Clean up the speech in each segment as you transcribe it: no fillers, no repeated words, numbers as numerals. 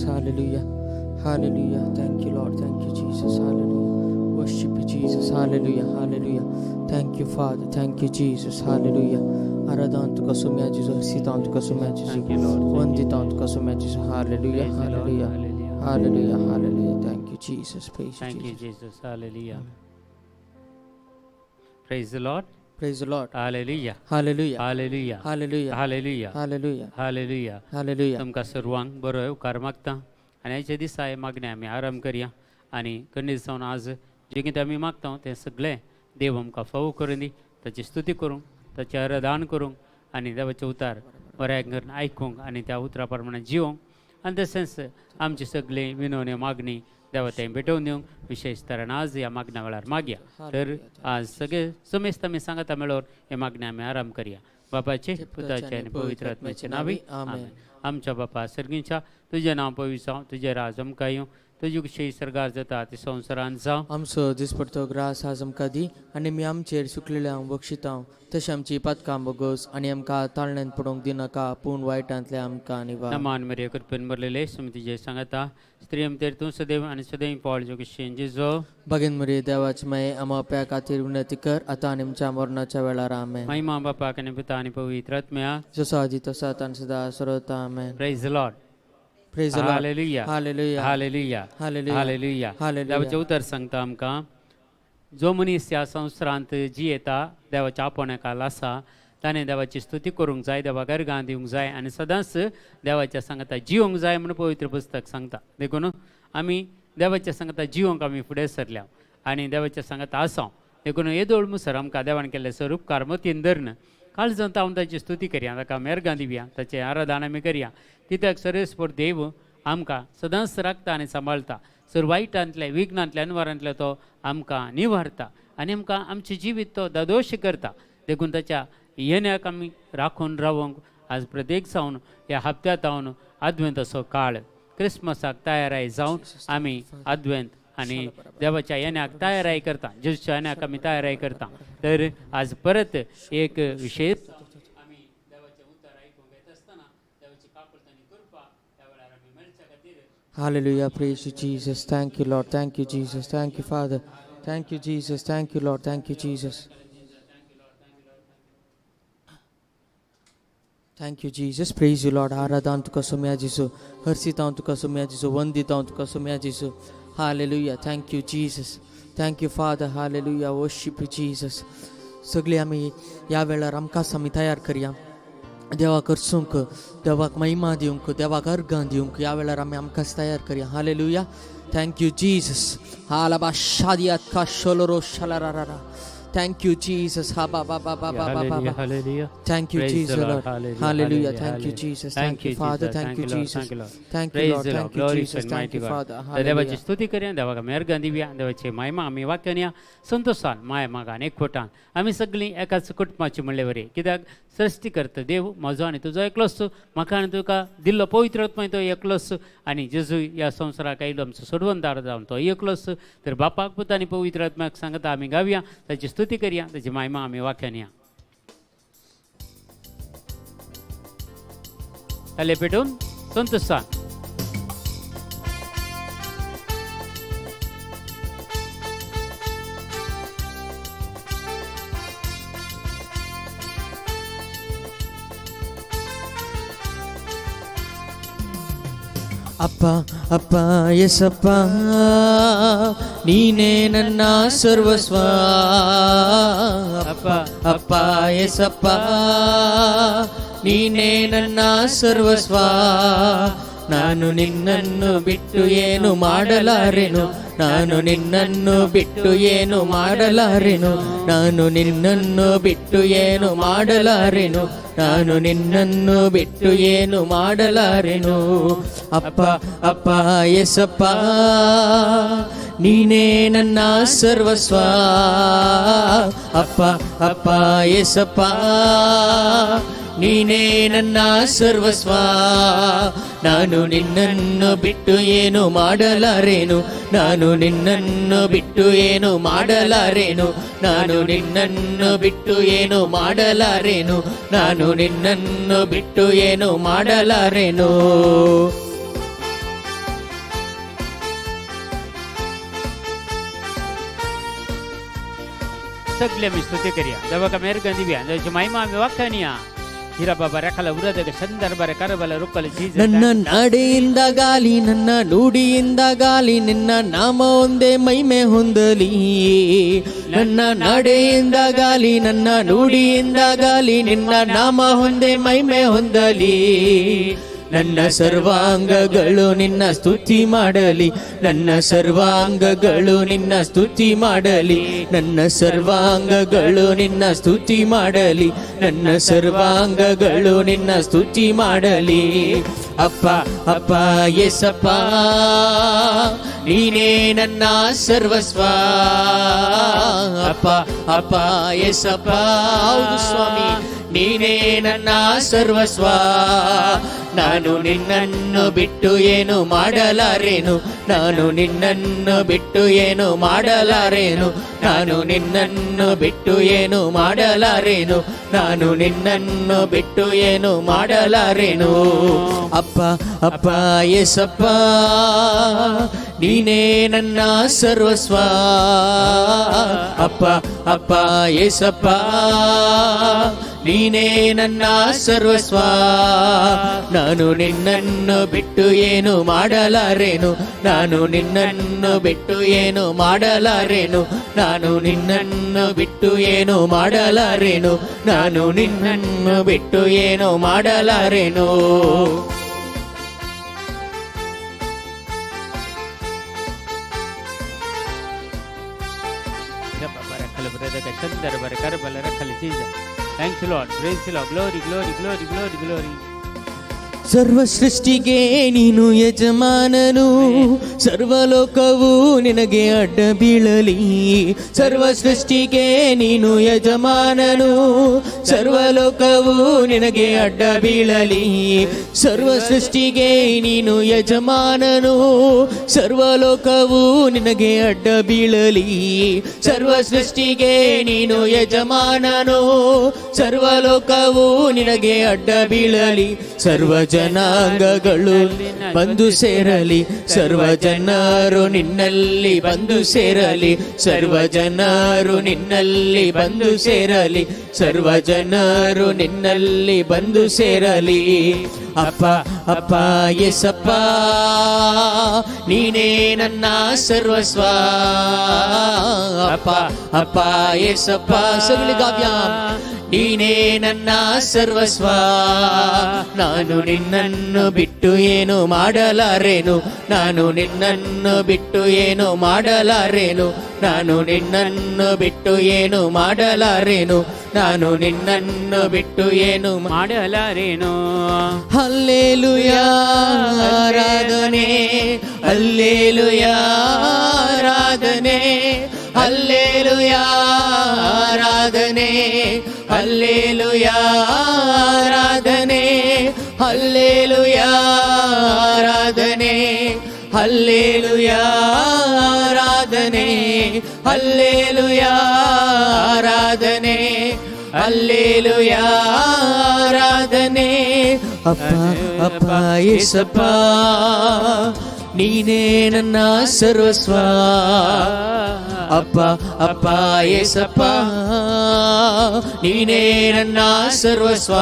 Hallelujah. Hallelujah. Thank you, Lord. Thank you, Jesus. Hallelujah. Worship you, Jesus. Hallelujah. Hallelujah. Thank you, Father. Thank you, Jesus. Hallelujah. आराधना तुका सोम्या जेजू, हर्षिता तुका सोम्या जेजू, Thank you, Lord. Vandita तुका सोम्या जेजू. Hallelujah. Praise the Lord. Hallelujah. Hallelujah. Hallelujah. Hallelujah. Thank you, Jesus. Praise you, Thank you, Jesus. Jesus. Hallelujah. Praise the Lord. Praise the Lord. Hallelujah. Hallelujah. Hallelujah. Hallelujah. Hallelujah. Hallelujah. Hallelujah. Hallelujah. तुमकां सर्वांक बरो येवकार मागता आनी आयच्या दिसा हे मागणें आमी आराम करया आनी खंडीत जावन आज जें कितें आमी मागता तें सगळें देव आमकां फावो करून दी. ताची स्तुती करूंक, ताचें आराधन करूंक आनी देवाचें उतार बऱ्या करून आयकूंक आनी त्या उतरा प्रमाणे जिवोंक आनी तशेंच आमची सगळी विनवणी मागणी देवा तें भेटोवन दिवंक विशेश तरेन आज ह्या मागण्या वेळार मागया. तर आज सगळे समेस्त आमी सांगता मेळोवन हे मागणें आमी आराम करया. बापाचे, पुताचे आनी पवित्र आत्म्याचे नांवी आमेन. आमच्या बापा सर्गीच्या, तुजें नांव पवित्र जावं, तुजें राज आमकां येवं, तुजी खुशी सर्गार जाता ती संवसारांत जावं. आमचो दिसपडतो ग्रास आज आमकां दी आनी आमी आमचेर सुकलेले हांव बक्षितांव तशें आमची पातकां बोगस आनी आमकां ताळण्यांत पडोवंक दिनाका, पूण वायटांतले आमकां निवार. नमान मरिया, कृपेन भरलेले, सुमी तुजें सांगता, स्त्री तेर तूं सदैव आनी सदैव पावल जो खुशीन जिजो. बागेन मरिये, देवाची माये, आमा प्या खातीर विनंती कर, आतां आनी आमच्या मरणाच्या वेळार. आमेन. महिमा बापाक आनी पुता आनी पवित्र आत्म्याक, जसो आदी तसो आतां आनी सदां सरता. आमेन. Praise the Lord. Praise the Lord. Hallelujah. Hallelujah. Hallelujah. Hallelujah. Hallelujah. Hallelujah. देवाचें उतर सांगता आमकां, जो मनीस ह्या संवसारांत जियेता, देवाच्या आपोवण्या आसा, ताणें देवाची स्तुती करूंक जाय, देवाक अर्गां दिवंक जाय आनी सदांच देवाच्या सांगता जिवंक जाय म्हूण पवित्र पुस्तक सांगता. देखून आमी देवाच्या सांगता जिवंक आमी फुडें सरल्या आनी देवाच्या सांगता आसा. देखून येदोळ मुसर आमकां देवान केल्ले सर उपकार मतीन धरून काळजांत हांव ताची स्तुती करया, ताका मेरगां दिवया, ताचें आराधन आमी करया. कित्याक सर्वेस्पर देव आमकां सदांच राखता आनी सांबाळटा. सर वायटांतले, विघ्नांतले, अनवारांतले तो आमकां निवारता आनी आमकां आमचें जिवीत तो दादोश करता. देखून ताच्या येण्याक आमी राखून रावंक आज प्रत्येक जावन ह्या हप्त्यांत जावन आदवेंत असो काळ क्रिसमसाक तयाराय जावन आमी आदवेंत आनी देवाच्या येण्याक तयाराय करता, जेजूच्या येण्याक आमी तयाराय करता. तर आज परत एक विशेष आमी देवाचें उतर आयकूंक येता आसतना देवाची काकुळट आनी कृपा त्या वेळार आमी मेळच्या खातीर. Hallelujah. Praise you, Jesus. Thank you, Lord. Thank you, Jesus. Thank you, Father. Thank you, Jesus. Thank you, Lord. Thank you, Jesus. Thank you, Jesus. Praise you, Lord. आराधना तुका सोम्या जेजू, हर्षितांव तुका सोम्या जेजू, वंदितांव तुका सोम्या जेजू. Hallelujah. Thank you, Jesus. Thank you, Father. Hallelujah. Worship you, Jesus. सगळी आमी ह्या वेळार आमकांच आमी तयार करया, देवाक हरसूंक, देवाक महिमा दिवंक, देवाक अर्गां दिवंक. ह्या वेळार आमी आमकांच तयार करया. Hallelujah. Thank you, Jesus. हालाबा शादियात का शोलोरो शलारा. Thank you, Jesus. हा बा बा बा बा बा बा बा. Hallelujah. Thank you, Praise Jesus, the Lord. Lord. Hallelujah. Hallelujah. Hallelujah. Thank you, Hallelujah. Jesus. Thank Thank you, you, Father. Jesus. Thank Thank you, you, Lord. Jesus. Thank you, Lord. Thank you, Praise Lord. the Lord. Thank you, Glorious Jesus. and Thank mighty you, God. Father. तर देवाची Hallelujah. स्तुती करया, देवाक मेरगां दिवया, देवाची महिमा आमी वाक्यान संतोशान, माया मागान, एकवटान आमी सगळीं एकाच कुटुंबाची म्हणले वरी. कित्याक सृश्टी करता देव म्हजो आनी तुजो एकलोच, म्हाका आनी तुका दिल्लो पवित्र आत्मा तो एकलोच आनी जेजू ह्या संवसाराक आयलो आमचो सोडवणदार जावन तो एकलोच. तर बापाक, पुत आनी पवित्र आत्म्याक सांगता आमी गावया, ताची स्तुती करया, ताची महिमा आमी वाक्यान या. ताले पेटून संतोशान. ಅಪ್ಪ, ಅಪ್ಪ, ಎಸಪ್ಪ, ನೀನೇ ನನ್ನ ಸರ್ವಸ್ವ. ಅಪ್ಪ, ಅಪ್ಪ, ಎಸಪ್ಪ, ನೀನೇ ನನ್ನ ಸರ್ವಸ್ವ. ನಾನು ನಿನ್ನನ್ನು ಬಿಟ್ಟು ಏನು ಮಾಡಲಾರೆನು, ನಾನು ನಿನ್ನನ್ನು ಬಿಟ್ಟು ಏನು ಮಾಡಲಾರೆನು, ನಾನು ನಿನ್ನನ್ನು ಬಿಟ್ಟು ಏನು ಮಾಡಲಾರೆನು, ನಾನು ನಿನ್ನನ್ನು ಬಿಟ್ಟು ಏನು ಮಾಡಲಾರೆನು. ಅಪ್ಪ, ಅಪ್ಪ, ಎಸಪ್ಪ, ನೀನೇ ನನ್ನ ಸರ್ವಸ್ವ. ಅಪ್ಪ, ಅಪ್ಪ, ಎಸಪ್ಪ, ನೀನೇ ನನ್ನ ಸರ್ವಸ್ವ. ನಾನು ನಿನ್ನನ್ನು ಬಿಟ್ಟು ಏನು ಮಾಡಲಾರೇನು, ನಾನು ನಿನ್ನನ್ನು ಬಿಟ್ಟು ಏನು ಮಾಡಲಾರೇನು, ನಾನು ನಿನ್ನನ್ನು ಬಿಟ್ಟು ಏನು ಮಾಡಲಾರೇನು, ನಾನು ನಿನ್ನನ್ನು ಬಿಟ್ಟು ಏನು ಮಾಡಲಾರೇನು. सगळे आमी स्तुती करया. देवाक मेहरगन दिवया, देवाची महिमा आमी वाखाणया. हिरा बाबा रेखाला उरदक शंदर बारे करबला रुक्कल जीसस. ನನ್ನ ನಡೆಯಿಂದ ಗಾಲಿ, ನನ್ನ ನುಡಿಯಿಂದ ಗಾಲಿ, ನಿನ್ನ ನಾಮ ಒಂದೇ ಮಹಿಮೆ ಹೊಂದಲಿ. ನನ್ನ ನಡೆಯಿಂದ ಗಾಲಿ, ನನ್ನ ನುಡಿಯಿಂದ ಗಾಲಿ, ನಿನ್ನ ನಾಮ ಒಂದೇ ಮಹಿಮೆ ಹೊಂದಲಿ. ನನ್ನ ಸರ್ವಾಂಗಗಳು ನಿನ್ನ ಸ್ತುತಿ ಮಾಡಲಿ. ನನ್ನ ಸರ್ವಾಂಗಗಳು ನಿನ್ನ ಸ್ತುತಿ ಮಾಡಲಿ. ನನ್ನ ಸರ್ವಾಂಗಗಳು ನಿನ್ನ ಸ್ತುತಿ ಮಾಡಲಿ. ನನ್ನ ಸರ್ವಾಂಗಗಳು ನಿನ್ನ ಸ್ತುತಿ ಮಾಡಲಿ. ಅಪ್ಪ, ಅಪ್ಪ, ಯೇಸಪ್ಪ, ನೀನೇ ನನ್ನ ಸರ್ವಸ್ವ. ಅಪ್ಪ, ಅಪ್ಪ, ಯೇಸಪ್ಪ, ಹೌದು ಸ್ವಾಮಿ, ನೀನೇ ನನ್ನ ಸರ್ವಸ್ವ. ನಾನು ನಿನ್ನನ್ನು ಬಿಟ್ಟು ಏನು ಮಾಡಲಾರೇನು. ನಾನು ನಿನ್ನನ್ನು ಬಿಟ್ಟು ಏನು ಮಾಡಲಾರೇನು. ನಾನು ನಿನ್ನನ್ನು ಬಿಟ್ಟು ಏನು ಮಾಡಲಾರೇನು. ನಾನು ನಿನ್ನನ್ನು ಬಿಟ್ಟು ಏನು ಮಾಡಲಾರೇನು. ಅಪ್ಪ, ಅಪ್ಪ, ಯೇಸಪ್ಪ, ನೀನೇ ನನ್ನ ಸರ್ವಸ್ವ. ಅಪ್ಪ, ಅಪ್ಪ, ಯೇಸಪ್ಪ, ನೀನೇ ನನ್ನ ಸರ್ವಸ್ವ. ನಾನು ನಿನ್ನನ್ನು ಬಿಟ್ಟು ಏನು ಮಾಡಲಾರೇನು. ನಾನು ನಿನ್ನನ್ನು ಬಿಟ್ಟು ಏನು ಮಾಡಲಾರೇನು. ನಾನು ನಿನ್ನನ್ನು ಬಿಟ್ಟು ಏನು ಮಾಡಲಾರೇನು. ನಾನು ನಿನ್ನನ್ನು ಬಿಟ್ಟು ಏನು ಮಾಡಲಾರೇನು. Thank you, Lord. Praise the Lord. Glory, glory, glory, glory, glory. ಸರ್ವ ಸೃಷ್ಟಿಗೆ ನೀನು ಯಜಮಾನನು. ಸರ್ವಲೋಕವು ನಿನಗೆ ಅಡ್ಡ ಬೀಳಲಿ. ಸರ್ವ ಸೃಷ್ಟಿಗೆ ನೀನು ಯಜಮಾನನು. ಸರ್ವಲೋಕವು ನಿನಗೆ ಅಡ್ಡ ಬೀಳಲಿ. ಸರ್ವ ಸೃಷ್ಟಿಗೆ ನೀನು ಯಜಮಾನನು. ಸರ್ವಲೋಕವು ನಿನಗೆ ಅಡ್ಡ ಬೀಳಲಿ. ಸರ್ವ ಸೃಷ್ಟಿಗೆ ನೀನು ಯಜಮಾನನು. ಸರ್ವಲೋಕವು ನಿನಗೆ ಅಡ್ಡ ಬೀಳಲಿ. ಸರ್ವ ಜನಾಂಗಗಳು ಬಂದು ಸೇರಲಿ. ಸರ್ವ ಜನರು ನಿನ್ನಲ್ಲಿ ಬಂದು ಸೇರಲಿ. ಸರ್ವ ಜನರು ನಿನ್ನಲ್ಲಿ ಬಂದು ಸೇರಲಿ. ಸರ್ವ ಜನರು ನಿನ್ನಲ್ಲಿ ಬಂದು ಸೇರಲಿ. ಅಪ್ಪ, ಅಪ್ಪ, ಯೇಸಪ್ಪ, ನೀನೇ ನನ್ನ ಸರ್ವಸ್ವ. ಅಪ್ಪ, ಅಪ್ಪ, ಯೇಸಪ್ಪ. सगळी गाऊया. ನೀನೇ ನನ್ನ ಸರ್ವಸ್ವ. ನಾನು ನಿನ್ನನ್ನು ಬಿಟ್ಟು ಏನು ಮಾಡಲಾರೇನು. ನಾನು ನಿನ್ನನ್ನು ಬಿಟ್ಟು ಏನು ಮಾಡಲಾರೇನು. ನಾನು ನಿನ್ನನ್ನು ಬಿಟ್ಟು ಏನು ಮಾಡಲಾರೇನು. ನಾನು ನಿನ್ನನ್ನು ಬಿಟ್ಟು ಏನು ಮಾಡಲಾರೇನು. ಹಲ್ಲೇಲುಯಾ, ಆರಾಧನೆ. ಹಲ್ಲೇಲುಯಾ, ಆರಾಧನೆ. ಹಲ್ಲೇಲುಯಾ, ಆರಾಧನೆ. ಹಲ್ಲೇಲುಯಾ, ಆರಾಧನೆ. ಹಲ್ಲೇಲುಯಾ, ಆರಾಧನೆ. ಹಲ್ಲೇಲುಯಾ, ಆರಾಧನೆ. ಹಲ್ಲೇಲುಯಾ, ಆರಾಧನೆ. ಹಲ್ಲೇಲುಯಾ, ಆರಾಧನೆ. ಅಪ್ಪ, ಅಪ್ಪ, ಯೇಸಪ್ಪ, ನೀನೇ ನನ್ನ ಸರ್ವಸ್ವ. ಅಪ್ಪ, ಅಪ್ಪ, ಯೇಸಪ್ಪ, ನೀನೇ ನನ್ನ ಸರ್ವಸ್ವ.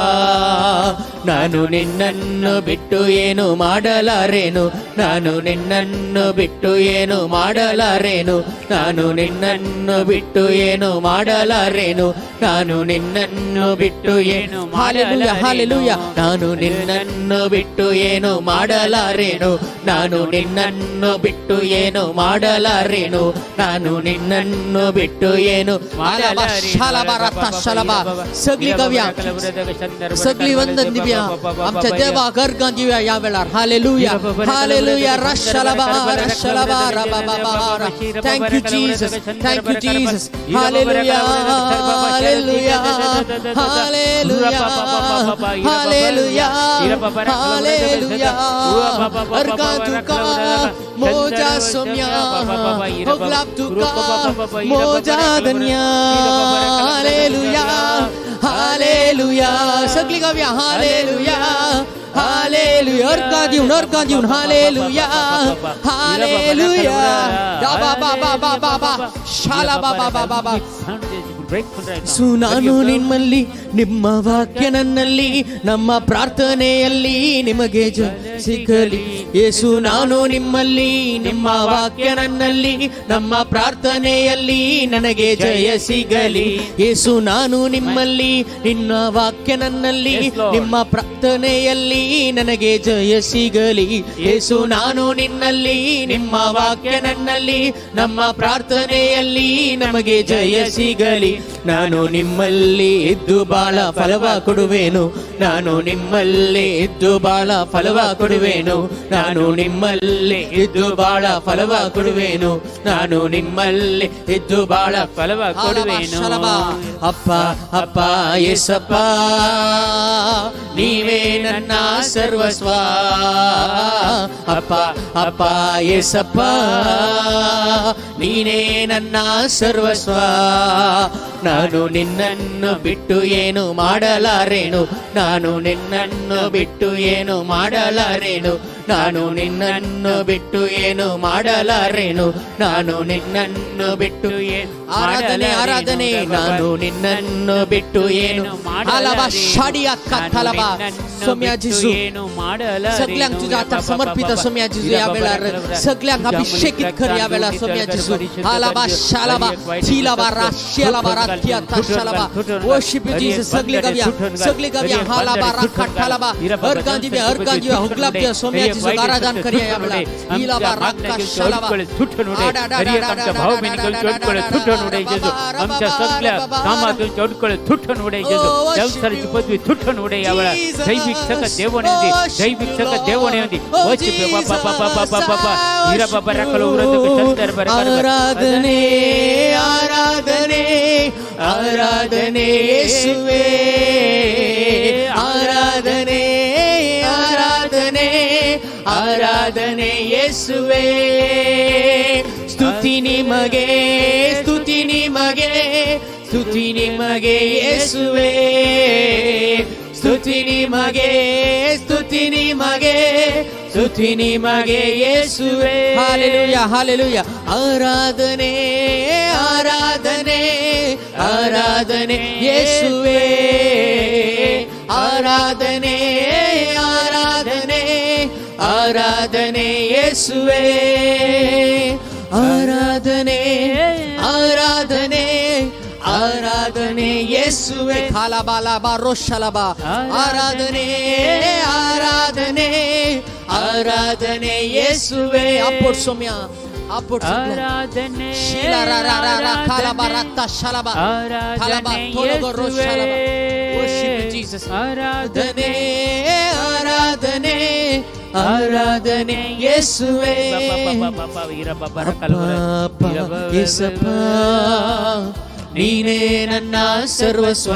ನಾನು ನಿನ್ನನ್ನು ಬಿಟ್ಟು ಏನು ಮಾಡಲಾರೇನು. ನಾನು ನಿನ್ನನ್ನು ಬಿಟ್ಟು ಏನು ಮಾಡಲಾರೇನು. ನಾನು ನಿನ್ನನ್ನು ಬಿಟ್ಟು ಏನು ಮಾಡಲಾರೇನು. ನಾನು ನಿನ್ನನ್ನು ಬಿಟ್ಟು ಏನು. Hallelujah, hallelujah. ನಾನು ನಿನ್ನನ್ನು ಬಿಟ್ಟು ಏನು ಮಾಡಲಾರೇನು. ನಾನು ನಿನ್ನನ್ನು ಬಿಟ್ಟು ಏನು ಮಾಡಲಾರೇನು. ನಾನು ನಿನ್ನನ್ನು ಬಿಟ್ಟು ಏನು. सगळी गाऊया. सगळी वंदन दिव्या आमच्या देवा गर्गां दिव्या या वेळार. Hallelujah, hallelujah. रशलबा रशलबा rava. Thank you Jesus, thank you Jesus. Hallelujah, hallelujah, hallelujah, hallelujah, hallelujah. अर्गा तुका मोजा सोम्या, होगलाब तुका मोजा धन्या. हालेलुया, हालेलुया. सगळी गाऊया. हालेलुया, हालेलुया. अर्का देऊन, अर्का देऊन. हालेलुया, हालेलुया. बा बा बा बा बा बा, शाला बा बा बा बा बा. Grateful right ಯೇಸು ನಾನು ನಿಮ್ಮಲ್ಲಿ, ನಿಮ್ಮ ವಾಕ್ಯ ನನ್ನಲ್ಲಿ, ನಮ್ಮ ಪ್ರಾರ್ಥನೆಯಲ್ಲಿ ನಿಮಗೆ ಜಯ ಸಿಗಲಿ. ಯೇಸು ನಾನು ನಿಮ್ಮಲ್ಲಿ, ನಿಮ್ಮ ವಾಕ್ಯ ನನ್ನಲ್ಲಿ, ನಮ್ಮ ಪ್ರಾರ್ಥನೆಯಲ್ಲಿ ನನಗೆ ಜಯ ಸಿಗಲಿ. ಯೇಸು ನಾನು ನಿಮ್ಮಲ್ಲಿ, ನಿನ್ನ ವಾಕ್ಯ ನನ್ನಲ್ಲಿ, Yes, Lord. ನಿಮ್ಮ ಪ್ರಾರ್ಥನೆಯಲ್ಲಿ ನನಗೆ ಜಯ ಸಿಗಲಿ. ಯೇಸು ನಾನು ನಿನ್ನಲ್ಲಿ, ನಿಮ್ಮ ವಾಕ್ಯ ನನ್ನಲ್ಲಿ, ನಮ್ಮ ಪ್ರಾರ್ಥನೆಯಲ್ಲಿ ನಮಗೆ ಜಯ ಸಿಗಲಿ. ನಾನು ನಿಮ್ಮಲ್ಲಿ ಇದ್ದು ಬಾಳ ಫಲವ ಕೊಡುವೆನು. ನಾನು ನಿಮ್ಮಲ್ಲಿ ಇದ್ದು ಬಾಳ ಫಲವ ಕೊಡುವೆನು. ನಾನು ನಿಮ್ಮಲ್ಲಿ ಇದ್ದು ಬಾಳ ಫಲವ ಕೊಡುವೆನು. ನಾನು ನಿಮ್ಮಲ್ಲಿ ಇದ್ದು ಬಾಳ ಫಲವ ಕೊಡುವೆನು. ಅಪ್ಪ, ಅಪ್ಪ, ಯೇಸಪ್ಪ, ನೀವೇ ನನ್ನ ಸರ್ವಸ್ವ. ಅಪ್ಪ, ಅಪ್ಪ, ಯೇಸಪ್ಪ, ನೀನೇ ನನ್ನ ಸರ್ವಸ್ವ. ನಾನು ನಿನ್ನನ್ನು ಬಿಟ್ಟು ಏನು ಮಾಡಲಾರೇನು. ನಾನು ನಿನ್ನನ್ನು ಬಿಟ್ಟು ಏನು ಮಾಡಲಾರೇನು. ನಾನು ನಿನ್ನನ್ನು ಬಿಟ್ಟು ಏನು ಮಾಡಲಾರೇನು. ನಾನು ನಿನ್ನನ್ನು ಬಿಟ್ಟು ಆರಾಧನೆ, ಆರಾಧನೆ. ನಾನು ನಿನ್ನನ್ನು ಬಿಟ್ಟು ಏನು ಅಲಬ ಶಾಡಿಯ ಕತ್ತಲಬ सौम्या जेजू. ಏನು ಮಾಡಲಾರೇನು. सगळ्यांक तुझ्या हातार समर्पित सौम्या जेजू. या वेळार सगळ्यांक अभिषेकित कर या वेळार सौम्या जेजू. आलाबा शालाबा चिलाबा राशियालाबा राखिया ताशालाबा. Worship you Jesus. सगळी गावया, सगळी गावया. हालाबा राखा ठालाबा. हर गांधी हर गांधी हुगलाब द्या सौम्या जेजू. आराधन करूया या वेळार. इलाबा राखा शालाबा. आमच्या सगळ्या कामातून चौडकळे तुटून उडे जेजू. संसाराची पदवी तुटून उडे या वेळा. दैविक सकत देवण येऊ दे, दैविक सकत देवण येऊ दे. वर्शिप you बाबा, बाबा, बाबा, बाबा. हिरा बाबा राखलो उरत शंकर बर. ಆರಾಧನೆ, ಆರಾಧನೆ, ಆರಾಧನೆ ಯೇಸುವೇ. ಆರಾಧನೆ, ಆರಾಧನೆ, ಆರಾಧನೆ ಯೇಸುವೇ. ಸ್ತುತಿ ನಿಮಗೆ, ಸ್ತುತಿ ನಿಮಗೆ, ಸ್ತುತಿ ನಿಮಗೆ ಯೇಸುವೇ. ಸ್ತುತಿ ನಿಮಗೆ, ಸ್ತುತಿ ನಿಮಗೆ, ಸ್ತುತಿ ನಿಮಗೆ ಯೇಸುವೇ. Hallelujah, hallelujah. ಆರಾಧನೆ, ಆರಾಧನೆ, ಆರಾಧನೆ ಯೇಸುವೇ. ಆರಾಧನೆ, ಆರಾಧನೆ, ಆರಾಧನೆ ಯೇಸುವೇ. ಆರಾಧನೆ, ಆರಾಧನೆ, ಆರಾಧನೆ ಯೇಸುವೆ. ಖಾಲಬಾಲಬ ರೋಷಲಬ. ಆರಾಧನೆ, ಆರಾಧನೆ, ಆರಾಧನೆ ಯೇಸುವೆ. ಅಪ್ಪೋಟ್ ಸೌಮ್ಯ, ಅಪ್ಪೋಟ್. ಆರಾಧನೆ. ಶೀಲ ರ ರ ರ ರ ಖಾಲಬ ರಕ್ತ ಶಲಬ ಖಾಲಬ ತೋಲಗೋ ರೋಷಲಬ. Worship you, Jesus. ಆರಾಧನೆ. ಆರಾಧನೆ, ಆರಾಧನೆ ಯೇಸುವೆ. ಅಪ್ಪ, ಯೇಸಪ್ಪ, ನೀನೇ ನನ್ನ ಸರ್ವಸ್ವ.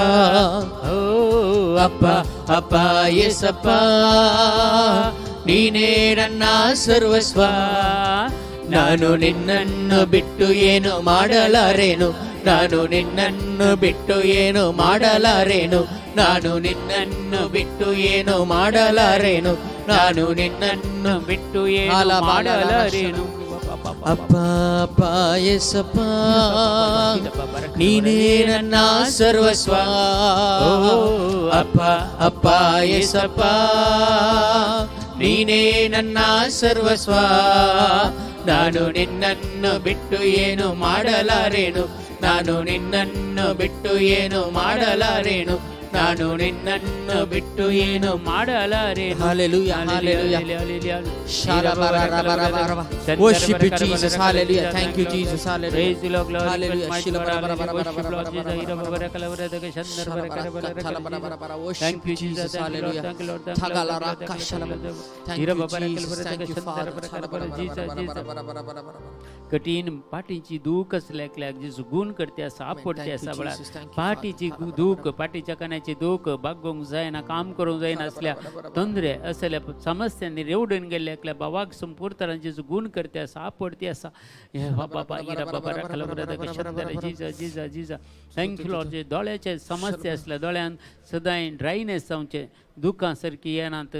ಅಪ್ಪ, ಅಪ್ಪ, ಯೇಸಪ್ಪ, ನೀನೇ ನನ್ನ ಸರ್ವಸ್ವ. ನಾನು ನಿನ್ನನ್ನು ಬಿಟ್ಟು ಏನು ಮಾಡಲಾರೇನು. ನಾನು ನಿನ್ನನ್ನು ಬಿಟ್ಟು ಏನು ಮಾಡಲಾರೇನು. ನಾನು ನಿನ್ನನ್ನು ಬಿಟ್ಟು ಏನು ಮಾಡಲಾರೇನು. ನಾನು ನಿನ್ನನ್ನು ಬಿಟ್ಟು ಏನು ಮಾಡಲಾರೇನು. ಅಪ್ಪ, ಅಪ್ಪ, ಯೇಸಪ್ಪ, ನೀನೇ ನನ್ನ ಸರ್ವಸ್ವ. ಅಪ್ಪ, ಅಪ್ಪ, ಯೇಸಪ್ಪ, ನೀನೇ ನನ್ನ ಸರ್ವಸ್ವ. ನಾನು ನಿನ್ನನ್ನು ಬಿಟ್ಟು ಏನು ಮಾಡಲಾರೇನು. ನಾನು ನಿನ್ನನ್ನು ಬಿಟ್ಟು ಏನು ಮಾಡಲಾರೇನು. ನಾನು ನಿನ್ನನ್ನು ಬಿಟ್ಟು ಏನು ಮಾಡಲಾರೇನು. Hallelujah, hallelujah. Worship you, Jesus. Hallelujah. Thank you, Jesus. Hallelujah. Praise the Lord, glory, Hallelujah. mighty Shila God, bara bara hallelujah. bara Worship bara Lord bara Jesus. bara Ira bara bara kala Worship Thank you, you, Jesus. Jesus. Hallelujah. Thank you, Lord. Thank you, Lord. Thank you, Lord. Tagala Thank you, raka Lord. shalaba. Thank Ira you, bara Jesus. Thank you, Father. Jesus, Jesus. कठीण पाठीची दूख असल्या एकल्याक जेजू गुण करते आसा, आपडते Thank you, आसा बळा. Jesus. Thank you, पाठीची दूख, पाठीच्या कानाची दूख, बागोवंक जायना, काम करूंक जायना असल्या तोंदरे असल्या समस्यांनी रेवडून गेल्ल्या एकल्या बाबाक संपूर्ण जेजू गुण करते आसा, आपडते आसा. हे बाबा इरा बाबा राखला शब्द. जिजा, जिजा, जिजा. Thank you Lord. जे दोळ्याचे समस्या असल्या, दोळ्यान सदांय ड्रायनेस जावचें, दुखां सारकी येनात,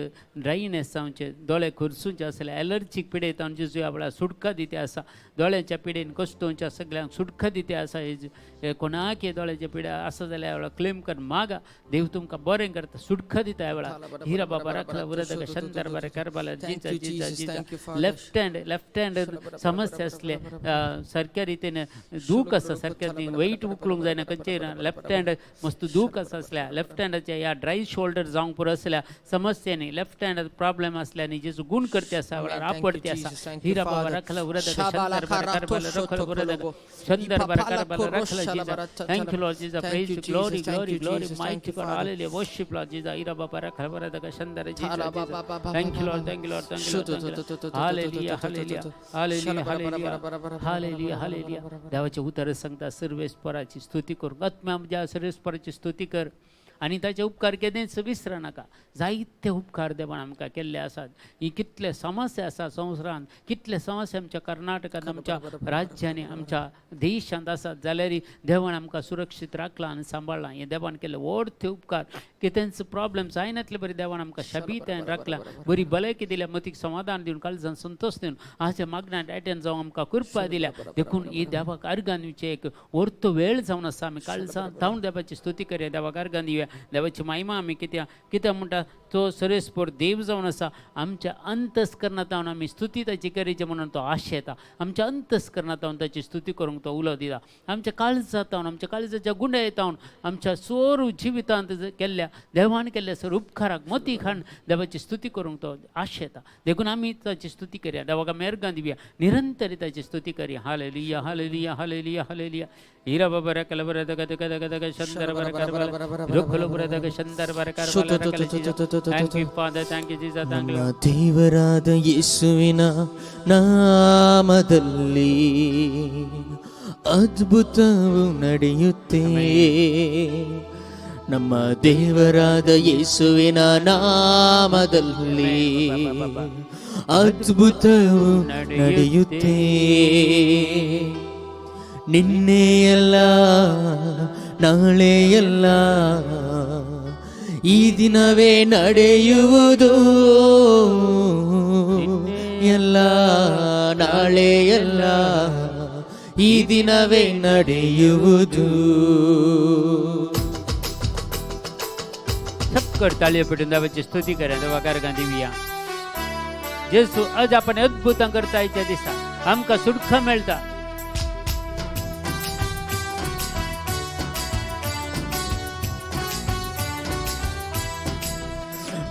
ड्रायनेस जावचें, दोळे खुरसूचे आसले, एलर्जीक पिडेत जेजू ह्या वेळार सुटका दिता आसा. दोळ्यांच्या पिडेन कश्टोंच्या सगळ्यांक सुटका दिते आसा. हे कोणाक हे दोळ्याच्या पिड्या आसा जाल्यार ह्या वेळार क्लेम कर, मागा, देव तुमकां बरें करता, सुटका दिता ह्या वेळार. हिरा बाबा राखला उरदक शंदर बरें करबाला. Thank जीजा you, जीजा Jesus. जीजा. Thank you, Father. Left hand समस्या असले, सारक्या रितीन दूख आसा, सारक्या वेट उखलूंक जायना खंयचेय, लेफ्ट हँड मस्त दूख आसा असल्या, लेफ्ट हँडाच्या ह्या ड्राय शोल्डर जावंक पुरो असल्या समस्यांनी, लेफ्ट हँड प्रॉब्लेम असल्यानी जेजू गुण करते आसा वेळार. Thank you, आपडते आसा. Jesus. Thank you, Hira Baba Father. राखला उरदक Shabala शंदर बरें करबाला karato रखल उरदक shotokolobo. शंदर बरें Ipapala करबाला रखला koroshala जीजा. barata thank you tala. Lord जीजा. Thank praise you, glory Jesus. Thank glory you, glory Jesus. Thank mighty you, God. Father. Hallelujah. Worship Lord जीजा. हिरा बाबा रखला उरदक शंदर जीजा. Tala ba जीजा. ba ba ba thank ba you ba Lord. ba. Thank you Lord, thank you Shuto Lord, to to to thank to you to to hallelujah. To to to hallelujah. To. Hallelujah. Shala bara bara hallelujah. bara bara bara bara bara hallelujah. bara bara hallelujah. bara bara. देवाचे उतर सांगता, सर्वेस्पराची स्तुती करूंक आत्म्या म्हज्या सर्वेस्पराची स्तुती कर आनी ताचे उपकार केन्नाच विसर नाका. जायते उपकार देवान आमकां केल्ले आसात. ही कितले समस्या आसा संवसारांत, कितले समस्या आमच्या कर्नाटकांत, आमच्या राज्यांनी, आमच्या देशांत आसात, जाल्यार देवान आमकां सुरक्षीत राखलां आनी सांबाळ्ळां. हें देवान केल्ले व्हड ते उपकार. कितेंच प्रॉब्लेम जायनातले बरी देवान आमकां शबीतायन राखला, बरी भलायकी दिल्या, मतीक समाधान दिवन, काळजान संतोश दिवन, आजच्या मागण्यांत एटेंड जावन आमकां कृपा दिल्या. देखून ही देवाक अर्गां दिवचें एक वर्तो वेळ जावन आसा. आमी काळजान धांवन देवाची स्तुती करया, देवाक अर्गां दिवया, देवाची महिमा आमी कित्याक कित्याक म्हणटा, तो सर्वेस्पर देव जावन आसा. आमच्या अंतस्करणांत जावन आमी स्तुती ताची करीची म्हणून तो आशेता. आमच्या अंतस्करणांत जावन ताची स्तुती करूंक तो उलो दिता. आमच्या काळजांत जावन, आमच्या काळजाच्या गुंड्या जावन, आमच्या सोर जिवितांत केल्ल्या देवान केल्ल्या सर उपकाराक मती खाण देवाची स्तुती करूंक तो आशेता. देखून आमी ताची स्तुती करया, देवाक आमी अर्गां दिवया, निरंतर ताची स्तुती करया. हालेलुया, हालेलुया, हालेलुया, हालेलुया. हिरा बाबा रकल बर दग दग दग दग शंदर बर करबल रुखल बर दग शंदर बर करबल रकल. Thank you Father, thank you Jesus, thank you. ನಮ್ಮ ದೇವರಾದ ಯೇಸುವಿನ ನಾಮದಲ್ಲಿ ಅದ್ಭುತವು ನಡೆಯುತ್ತೆ. ನಮ್ಮ ದೇವರಾದ ಯೇಸುವಿನ ನಾಮದಲ್ಲಿ ಅದ್ಭುತವು ನಡೆಯುತ್ತೆ. ನಿನ್ನೆಯಲ್ಲ, ನಾಳೆಯಲ್ಲ, ಈ ದಿನವೇ ನಡೆಯುವುದು. ಎಲ್ಲ, ನಾಳೆಯಲ್ಲ, ಈ ದಿನವೇ ನಡೆಯುವುದು. सक्कड ताळयो पेटून देवाची स्तुती करा, देवाक अर्गां दिवया. जेसू आज आपण अद्भुतां करता. आयच्या दिसा आमकां सुटका मेळटा.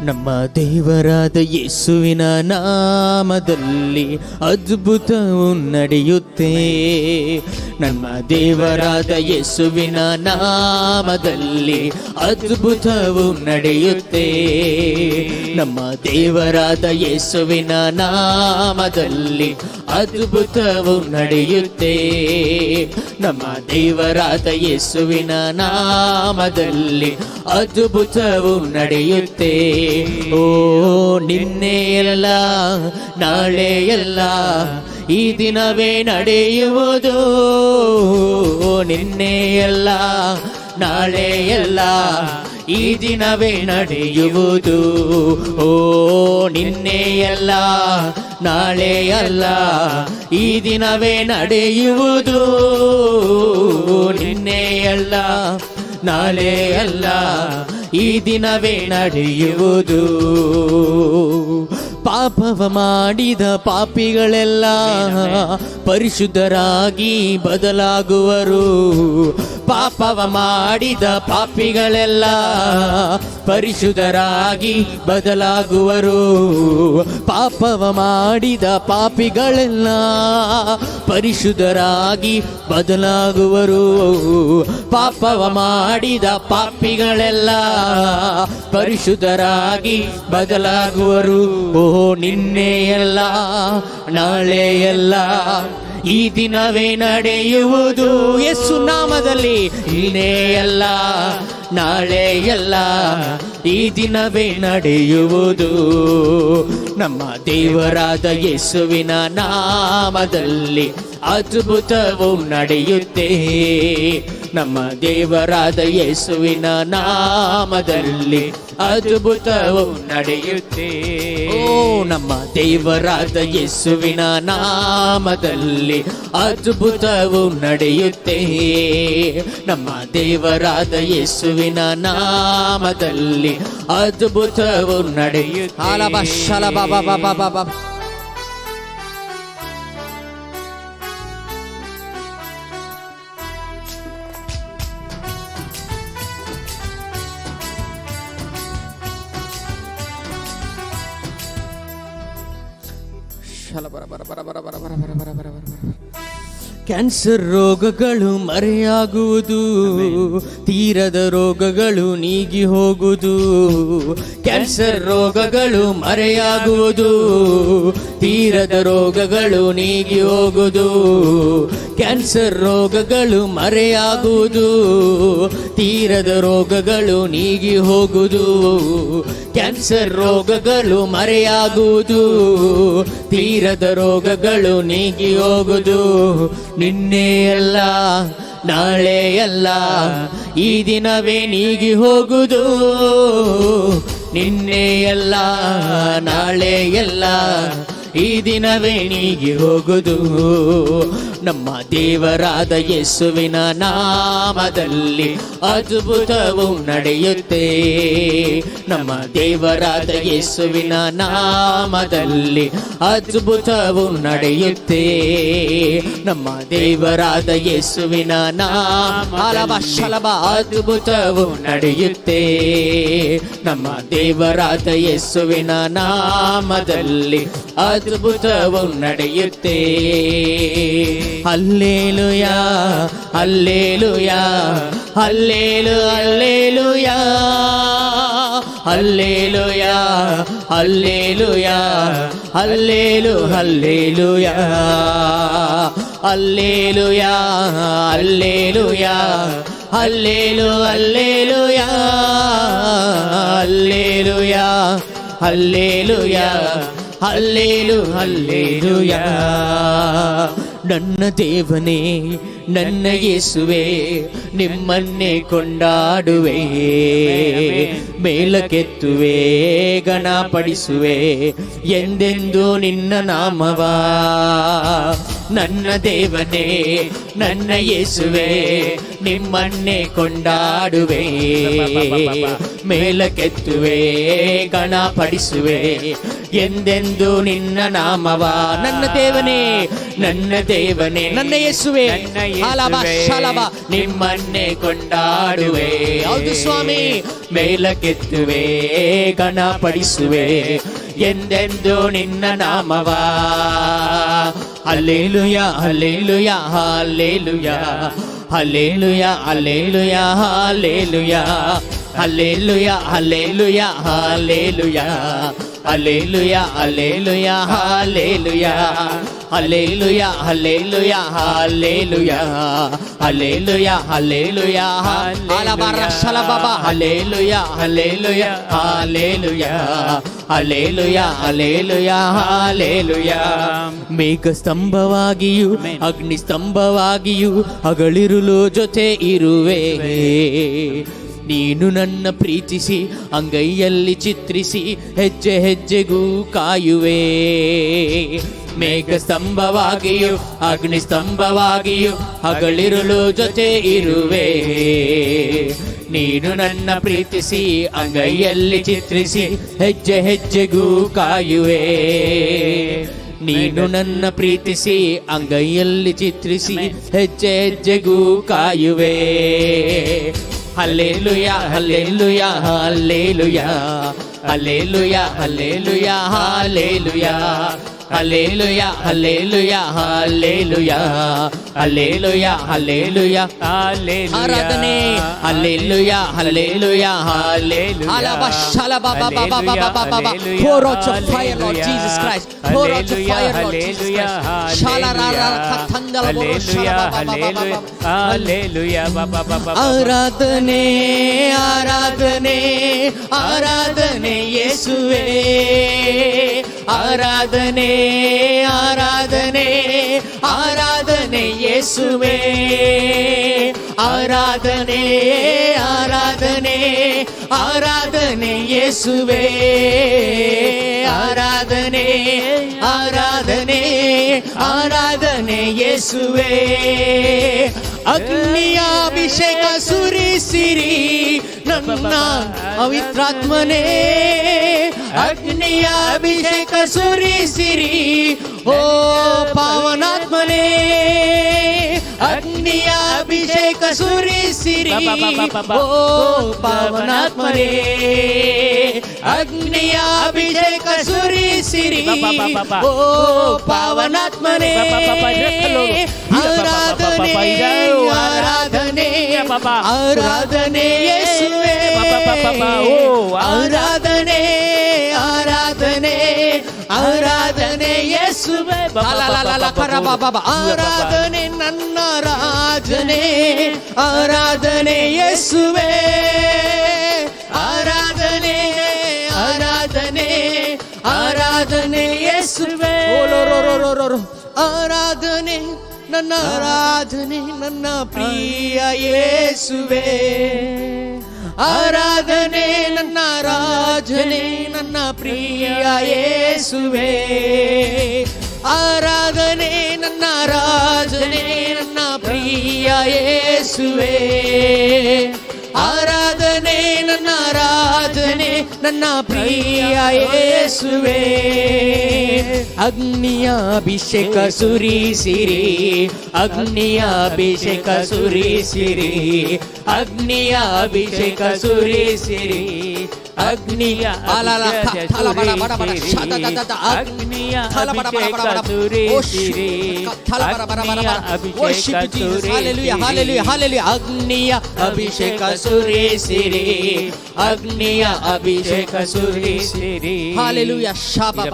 ನಮ್ಮ ದೇವರಾದ ಯೇಸುವಿನ ನಾಮದಲ್ಲಿ ಅದ್ಭುತವು ನಡೆಯುತ್ತೆ. ನಮ್ಮ ದೇವರಾದ ಯೇಸುವಿನ ನಾಮದಲ್ಲಿ ಅದ್ಭುತವು ನಡೆಯುತ್ತೆ. ನಮ್ಮ ದೇವರಾದ ಯೇಸುವಿನ ನಾಮದಲ್ಲಿ ಅದ್ಭುತವು ನಡೆಯುತ್ತೆ. ನಮ್ಮ ದೇವರಾದ ಯೇಸುವಿನ ನಾಮದಲ್ಲಿ ಅದ್ಭುತವು ನಡೆಯುತ್ತೆ. ಓ ನಿನ್ನೆಯಲ್ಲ, ನಾಳೆಯಲ್ಲ, ಈ ದಿನವೇ ನಡೆಯುವುದು. ನಿನ್ನೆಯಲ್ಲ, ನಾಳೆಯಲ್ಲ, ಈ ದಿನವೇ ನಡೆಯುವುದು. ಓ ನಿನ್ನೆಯಲ್ಲ, ನಾಳೆಯಲ್ಲ, ಈ ದಿನವೇ ನಡೆಯುವುದು. ನಿನ್ನೆಯಲ್ಲ, ನಾಳೆಯಲ್ಲ, ಈ ದಿನವೇ ನಡೆಯುವುದು. ಪಾಪವ ಮಾಡಿದ ಪಾಪಿಗಳೆಲ್ಲ ಪರಿಶುದ್ಧರಾಗಿ ಬದಲಾಗುವರು. ಪಾಪವ ಮಾಡಿದ ಪಾಪಿಗಳೆಲ್ಲ ಪರಿಶುದ್ಧರಾಗಿ ಬದಲಾಗುವರು. ಪಾಪವ ಮಾಡಿದ ಪಾಪಿಗಳೆಲ್ಲ ಪರಿಶುದ್ಧರಾಗಿ ಬದಲಾಗುವರು. ಪಾಪವ ಮಾಡಿದ ಪಾಪಿಗಳೆಲ್ಲ ಪರಿಶುದ್ಧರಾಗಿ ಬದಲಾಗುವರು. ಓ ನಿನ್ನೆಯಲ್ಲ, ನಾಳೆಯಲ್ಲ, ಈ ದಿನವೇ ನಡೆಯುವುದು. ಯೇಸು ನಾಮದಲ್ಲಿ. ನಿನ್ನೆಯಲ್ಲ, ನಾಳೆಯಲ್ಲ, ಈ ದಿನವೇ ನಡೆಯುವುದು. ನಮ್ಮ ದೇವರಾದ ಯೇಸುವಿನ ನಾಮದಲ್ಲಿ ಅದ್ಭುತವು ನಡೆಯುತ್ತೆ. ನಮ್ಮ ದೇವರಾದ ಯೇಸುವಿನ ನಾಮದಲ್ಲಿ ಅದ್ಭುತವು ನಡೆಯುತ್ತೆ. ಓ, ನಮ್ಮ ದೇವರಾದ ಯೇಸುವಿನ ನಾಮದಲ್ಲಿ ಅದ್ಭುತವು ನಡೆಯುತ್ತೆ. ನಮ್ಮ ದೇವರಾದ ಯೇಸುವಿನ ನಾಮದಲ್ಲಿ ಅದ್ಭುತವು ನಡೆಯುತ್ತೆ. ಆಲಬ ಶಲಬ ಬ ಬ ಬ ಬ ಬ. ಶಲ ಬರ ಬರ ಬರ ಬರ ಬರ ಬರ ಬರ ಬರ ಬರ ಬರ. ಕ್ಯಾನ್ಸರ್ ರೋಗಗಳು ಮರೆಯಾಗುವುದು, ತೀರದ ರೋಗಗಳು ನೀಗಿ ಹೋಗುವುದು. ಕ್ಯಾನ್ಸರ್ ರೋಗಗಳು ಮರೆಯಾಗುವುದು, ತೀರದ ರೋಗಗಳು ನೀಗಿ ಹೋಗುವುದು. ಕ್ಯಾನ್ಸರ್ ರೋಗಗಳು ಮರೆಯಾಗುವುದು, ತೀರದ ರೋಗಗಳು ನೀಗಿ ಹೋಗುವುದು. ಕ್ಯಾನ್ಸರ್ ರೋಗಗಳು ಮರೆಯಾಗುವುದು, ತೀರದ ರೋಗಗಳು ನೀಗಿ ಹೋಗುವುದು. ನಿನ್ನೆಯಲ್ಲ, ನಾಳೆಯಲ್ಲ, ಈ ದಿನವೇ ನೀಗಿ ಹೋಗುವುದು. ನಿನ್ನೆಯಲ್ಲ, ನಾಳೆಯಲ್ಲ, ಈ ದಿನವೇ ನೀಗಿ ಹೋಗುದು. ನಮ್ಮ ದೇವರಾದ ಯೇಸುವಿನ ನಾಮದಲ್ಲಿ ಅದ್ಭುತವು ನಡೆಯುತ್ತೆ. ನಮ್ಮ ದೇವರಾದ ಯೇಸುವಿನ ನಾಮದಲ್ಲಿ ಅದ್ಭುತವು ನಡೆಯುತ್ತೆ. ನಮ್ಮ ದೇವರಾದ ಯೇಸುವಿನ ನಾಮ ಶಲಭ ಅದ್ಭುತವು ನಡೆಯುತ್ತೆ. ನಮ್ಮ ದೇವರಾದ ಯೇಸುವಿನ ನಾಮದಲ್ಲಿ ಅದ್ಭುತವು ನಡೆಯುತ್ತೆ. ಅಲ್ಲೇಲುಯಾ, ಅಲ್ಲೇಲುಯಾ, ಅಲ್ಲೇಲು ಅಲ್ಲೇಲುಯಾ, ಅಲ್ಲೇಲುಯಾ, ಅಲ್ಲೇಲುಯಾ, ಅಲ್ಲೇಲು ಅಲ್ಲೇಲುಯಾ, ಅಲ್ಲೇಲುಯಾ, ಅಲ್ಲೇಲುಯಾ, ಅಲ್ಲೇಲು ಅಲ್ಲೇಲುಯಾ, ಅಲ್ಲೇಲುಯಾ, ಅಲ್ಲೇಲುಯಾ, ಅಲ್ಲೇಲು ಅಲ್ಲೇಲುಯಾ. ನನ್ನ ದೇವನೇ, ನನ್ನ ಯೇಸುವೆ, ನಿಮ್ಮನ್ನೇ ಕೊಂಡಾಡುವೆ, ಮೇಲಕ್ಕೆತ್ತುವೆ, ಘನಪಡಿಸುವೆ ಎಂದೆಂದು ನಿನ್ನ ನಾಮವ. ನನ್ನ ದೇವನೇ, ನನ್ನ ಯೇಸುವೆ, ನಿಮ್ಮನ್ನೇ ಕೊಂಡಾಡುವೆ, ಮೇಲಕ್ಕೆತ್ತುವೆ, ಘನಪಡಿಸುವೆ ಎಂದೆಂದು ನಿನ್ನ ನಾಮವ. ನನ್ನ ದೇವನೇ, ನನ್ನ ದೇವನೇ, ನನ್ನ ಯೇಸುವೆ, ನನ್ನ ಯೇಸುವೆ, ಹಲಬ ಶಲಬ, ನಿಮ್ಮನ್ನೇ ಕೊಂಡಾಡುವೆ. ಹೌದು ಸ್ವಾಮಿ, ಮೇಲಕ್ಕೆತ್ತುವೆ, ಘನಪಡಿಸುವೆ ಎಂದೆಂದು ನಿನ್ನ ನಾಮವ. Alleluia, alleluia, alleluia, alleluia, alleluia, alleluia, alleluia, alleluia, alleluia, alleluia, alleluia, alleluia, alleluia, alleluia, alleluia, alleluಯ, alleluಯ, ಅಲಬರ ಶಲಬಬ, alleluia, alleluia, alleluia, alleluia, alleluia, alleluಯ. ಮೇಘ ಸ್ತಂಭವಾಗಿಯೂ ಅಗ್ನಿ ಸ್ತಂಭವಾಗಿಯೂ ಹಗಲಿರುಳು ಜೊತೆ ಇರುವೆ. ನೀನು ನನ್ನ ಪ್ರೀತಿಸಿ ಅಂಗೈಯಲ್ಲಿ ಚಿತ್ರಿಸಿ ಹೆಜ್ಜೆ ಹೆಜ್ಜೆಗೂ ಕಾಯುವೆ. ಮೇಘ ಸ್ತಂಭವಾಗಿಯೂ ಅಗ್ನಿ ಸ್ತಂಭವಾಗಿಯೂ ಹಗಲಿರುಳು ಜೊತೆ ಇರುವೆ. ನೀನು ನನ್ನ ಪ್ರೀತಿಸಿ ಅಂಗೈಯಲ್ಲಿ ಚಿತ್ರಿಸಿ ಹೆಜ್ಜೆ ಹೆಜ್ಜೆಗೂ ಕಾಯುವೆ. ನೀನು ನನ್ನ ಪ್ರೀತಿಸಿ ಅಂಗೈಯಲ್ಲಿ ಚಿತ್ರಿಸಿ ಹೆಜ್ಜೆ ಹೆಜ್ಜೆಗೂ ಕಾಯುವೆ. Hallelujah, hallelujah, hallelujah, hallelujah, hallelujah, hallelujah, hallelujah, hallelujah, hallelujah, hallelujah, hallelujah. ಆರಾಧನೆ. Hallelujah, hallelujah, hallelujah. ಶಲಬ ಬ ಬ ಬ ಬ ಬ ಬ ಬ. Pour out your fire, Lord Jesus Christ. Pour out your fire, Lord Jesus Christ. ಶಾಲರಾರ ಕಥಂದಲ ಬರೋ ಶಲ ಬ ಬ ಬ ಬ ಬ. ಆರಾಧನೆ, ಆರಾಧನೆ, ಆರಾಧನೆ ಯೇಸುವೆ. ಆರಾಧನೆ, ಆರಾಧನೆ, ಆರಾಧನೆ ಯೇಸುವೆ. ಆರಾಧನೆ, ಆರಾಧನೆ, ಆರಾಧನೆ ಯೇಸುವೆ. ಆರಾಧನೆ, ಆರಾಧನೆ, ಆರಾಧನೆ ಯೇಸುವೆ. ಅಗ್ನಿಯ ಅಭಿಷೇಕ ಸುರಿಸಿರಿ ನನ್ನ ಪವಿತ್ರಾತ್ಮನೇ. ಅಗ್ನಿಯ ಅಭಿಷೇಕ ಸುರಿಸಿರಿ ಓ ಪಾವನಾತ್ಮನೇ. ಅಗ್ನಿಯ ಅಭಿಷೇಕ ಸುರಿಸಿರಿ ಓ ಪಾವನಾತ್ಮನೇ. ಅಗ್ನಿಯ ಅಭಿಷೇಕ ಸುರಿಸಿರಿ ಓ ಪಾವನಾತ್ಮನೇ. ಆರಾಧನೆ, ಆರಾಧನೆ, ಆರಾಧನೆ ಯೇಸುವೆ. ಆರಾಧನೆ, ಆರಾಧನೆ, ಆರಾಧನೆ ಯೇಸುವೆ. ಆರಾಧನೆ ನನ್ನ ರಾಜನೇ, ಆರಾಧನೆ ಯೇಸುವೆ. ಆರಾಧನೆ, ಆರಾಧನೆ, ಆರಾಧನೆ ಯೇಸುವೆ. ಆರಾಧನೆ ನನ್ನ ರಾಜನೇ, ನನ್ನ ಪ್ರಿಯ ಯೇಸುವೆ. ಆರಾಧನೆ ನನ್ನ ರಾಜನೇ, ನನ್ನ ಪ್ರಿಯ ಯೇಸುವೆ. ಆರಾಧನೆ ನನ್ನ ರಾಜನೇ, ನನ್ನ ಪ್ರಿಯ ಯೇಸುವೆ. ಆರಾಧನೆ ನನ್ನ ರಾಜನೇ, ನನ್ನ ಪ್ರಿಯ ಯೇಸುವೆ. ಅಗ್ನಿಯ ಅಭಿಷೇಕ ಸುರಿಸಿರಿ, ಅಗ್ನಿಯ ಅಭಿಷೇಕ ಸುರಿಸಿರಿ, ಅಗ್ನಿಯ ಅಭಿಷೇಕ ಸುರಿಸಿರಿ, ಅಗ್ನಿಯ ಅಗ್ನಿಯ ಅಭಿಷೇಕ ಸುರಿಸಿರಿ, ಅಗ್ನಿಯ ಅಭಿಷೇಕ ಸುರಿಸಿರಿ. ಅಗ್ನಿಯ ಅಭಿಷೇಕ ಸುರಿಸಿರಿ, ಅಗ್ನಿಯ ಅಭಿಷೇಕ ಸುರಿಸಿರಿ. ಹಾಲೆಲೂಯಾ. ಶಾಬಾ.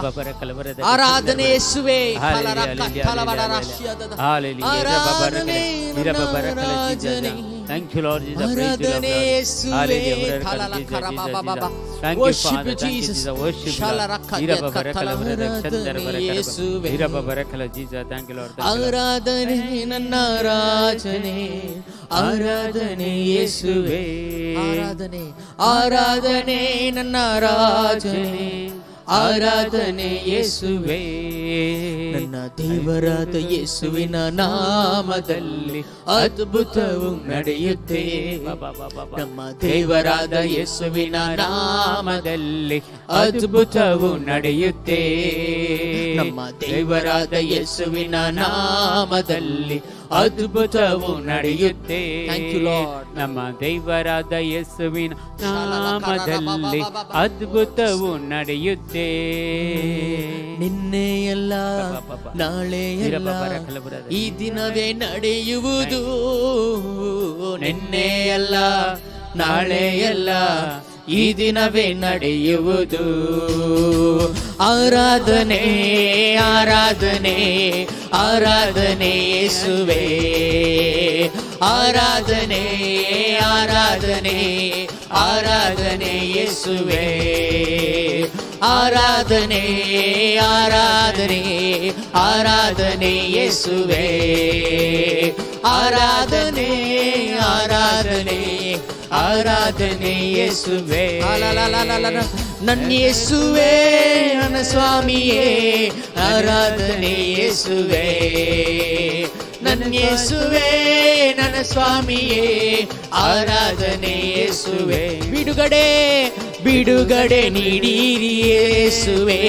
ಆರಾಧನೆ ಯೇಸುವೆ. ಆರಾಧನೆ ನನ್ನ ರಾಜನೇ. Thank you, Lord Jesus. Praise you, Lord. ಆರಾಧನೆ ಯೇಸುವೆ. Hallelujah. Thank you, Worship Father. you, Thank you, Jesus. Jesus. Worship you, Lord. ಯೇಸುವೆ. Jesus. Thank you, Lord. Thank you, Lord. ಆರಾಧನೆ ನನ್ನ ರಾಜನೇ, ಆರಾಧನೆ ಯೇಸುವೆ. ಆರಾಧನೆ, ಆರಾಧನೆ ನನ್ನ ರಾಜನೇ, ಆರಾಧನೆ ಯೇಸುವೆ. ನನ್ನ ದೇವರಾದ ಯೇಸುವಿನ ನಾಮದಲ್ಲಿ ಅದ್ಭುತವು ನಡೆಯುತ್ತೆ. ನಮ್ಮ ದೇವರಾದ ಯೇಸುವಿನ ನಾಮದಲ್ಲಿ ಅದ್ಭುತವು ನಡೆಯುತ್ತೆ. ನಮ್ಮ ದೇವರಾದ ಯೇಸುವಿನ ನಾಮದಲ್ಲಿ ಅದ್ಭುತವು ನಡೆಯುತ್ತೆ. Thank you, Lord. ನಮ್ಮ ದೇವರಾದ ಯೇಸುವಿನ ನಾಮದಲ್ಲಿ ಅದ್ಭುತವು ನಡೆಯುತ್ತೆ. ನಿನ್ನೆಯಲ್ಲ, ನಾಳೆಯಲ್ಲ, ಈ ದಿನವೇ ನಡೆಯುವುದು. ನಿನ್ನೆಯಲ್ಲ, ನಾಳೆಯಲ್ಲ, ಈ ದಿನವೇ ನಡೆಯುವುದು. ಆರಾಧನೆ, ಆರಾಧನೆ, ಆರಾಧನೆ ಯೇಸುವೆ. ಆರಾಧನೆ, ಆರಾಧನೆ, ಆರಾಧನೆ ಯೇಸುವೆ. ಆರಾಧನೆ, ಆರಾಧನೆ, ಆರಾಧನೆ ಯೇಸುವೆ. ಆರಾಧನೆ, ಆರಾಧನೆ, ಆರಾಧನೆ ಯೇಸುವೆ. ನನ್ನ ಯೇಸುವೆ, ನನ್ನ ಸ್ವಾಮಿಯೇ, ಆರಾಧನೆ ಯೇಸುವೆ. ನನ್ನ ಯೇಸುವೆ, ನನ್ನ ಸ್ವಾಮಿಯೇ, ಆರಾಧನೆ ಯೇಸುವೆ. ಬಿಡುಗಡೆ, ಬಿಡುಗಡೆ ನೀಡಿರಿ ಯೇಸುವೆ.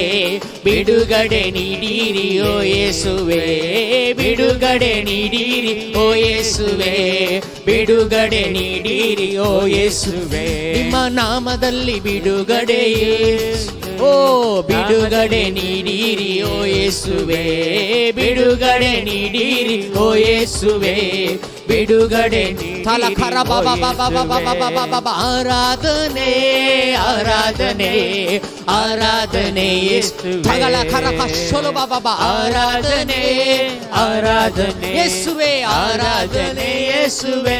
ಬಿಡುಗಡೆ ನೀಡಿರಿ ಓ ಯೇಸುವೆ. ಬಿಡುಗಡೆ ನೀಡಿರಿ ಓ ಯೇಸುವೆ. ಬಿಡುಗಡೆ ನೀಡಿರಿ ಓ ಯೇಸುವೆ. ನಿಮ್ಮ ನಾಮದಲ್ಲಿ ಬಿಡುಗಡೆ, ಓ ಬಿಡುಗಡೆ ನೀಡಿರಿ ಓ ಯೇಸುವೆ. ಬಿಡುಗಡೆ ನೀಡಿರಿ ಓ ಯೇಸುವೆ. ಬಿಡುಗಡೆ ಥಲ ಖರ ಬಾಬಾ ಬಾಬಾ ಬಾಬಾ ಬಾಬಾ ಬಾಬಾ. ಆರಾಧನೆ, ಆರಾಧನೆ, ಆರಾಧನೆ ಯೇಸುವೆ. ಥಗಳ ಖರ ಕಶೊಲು ಬಾಬಾ. ಆರಾಧನೆ, ಆರಾಧನೆ ಯೇಸುವೆ. ಆರಾಧನೆ. येसुवे.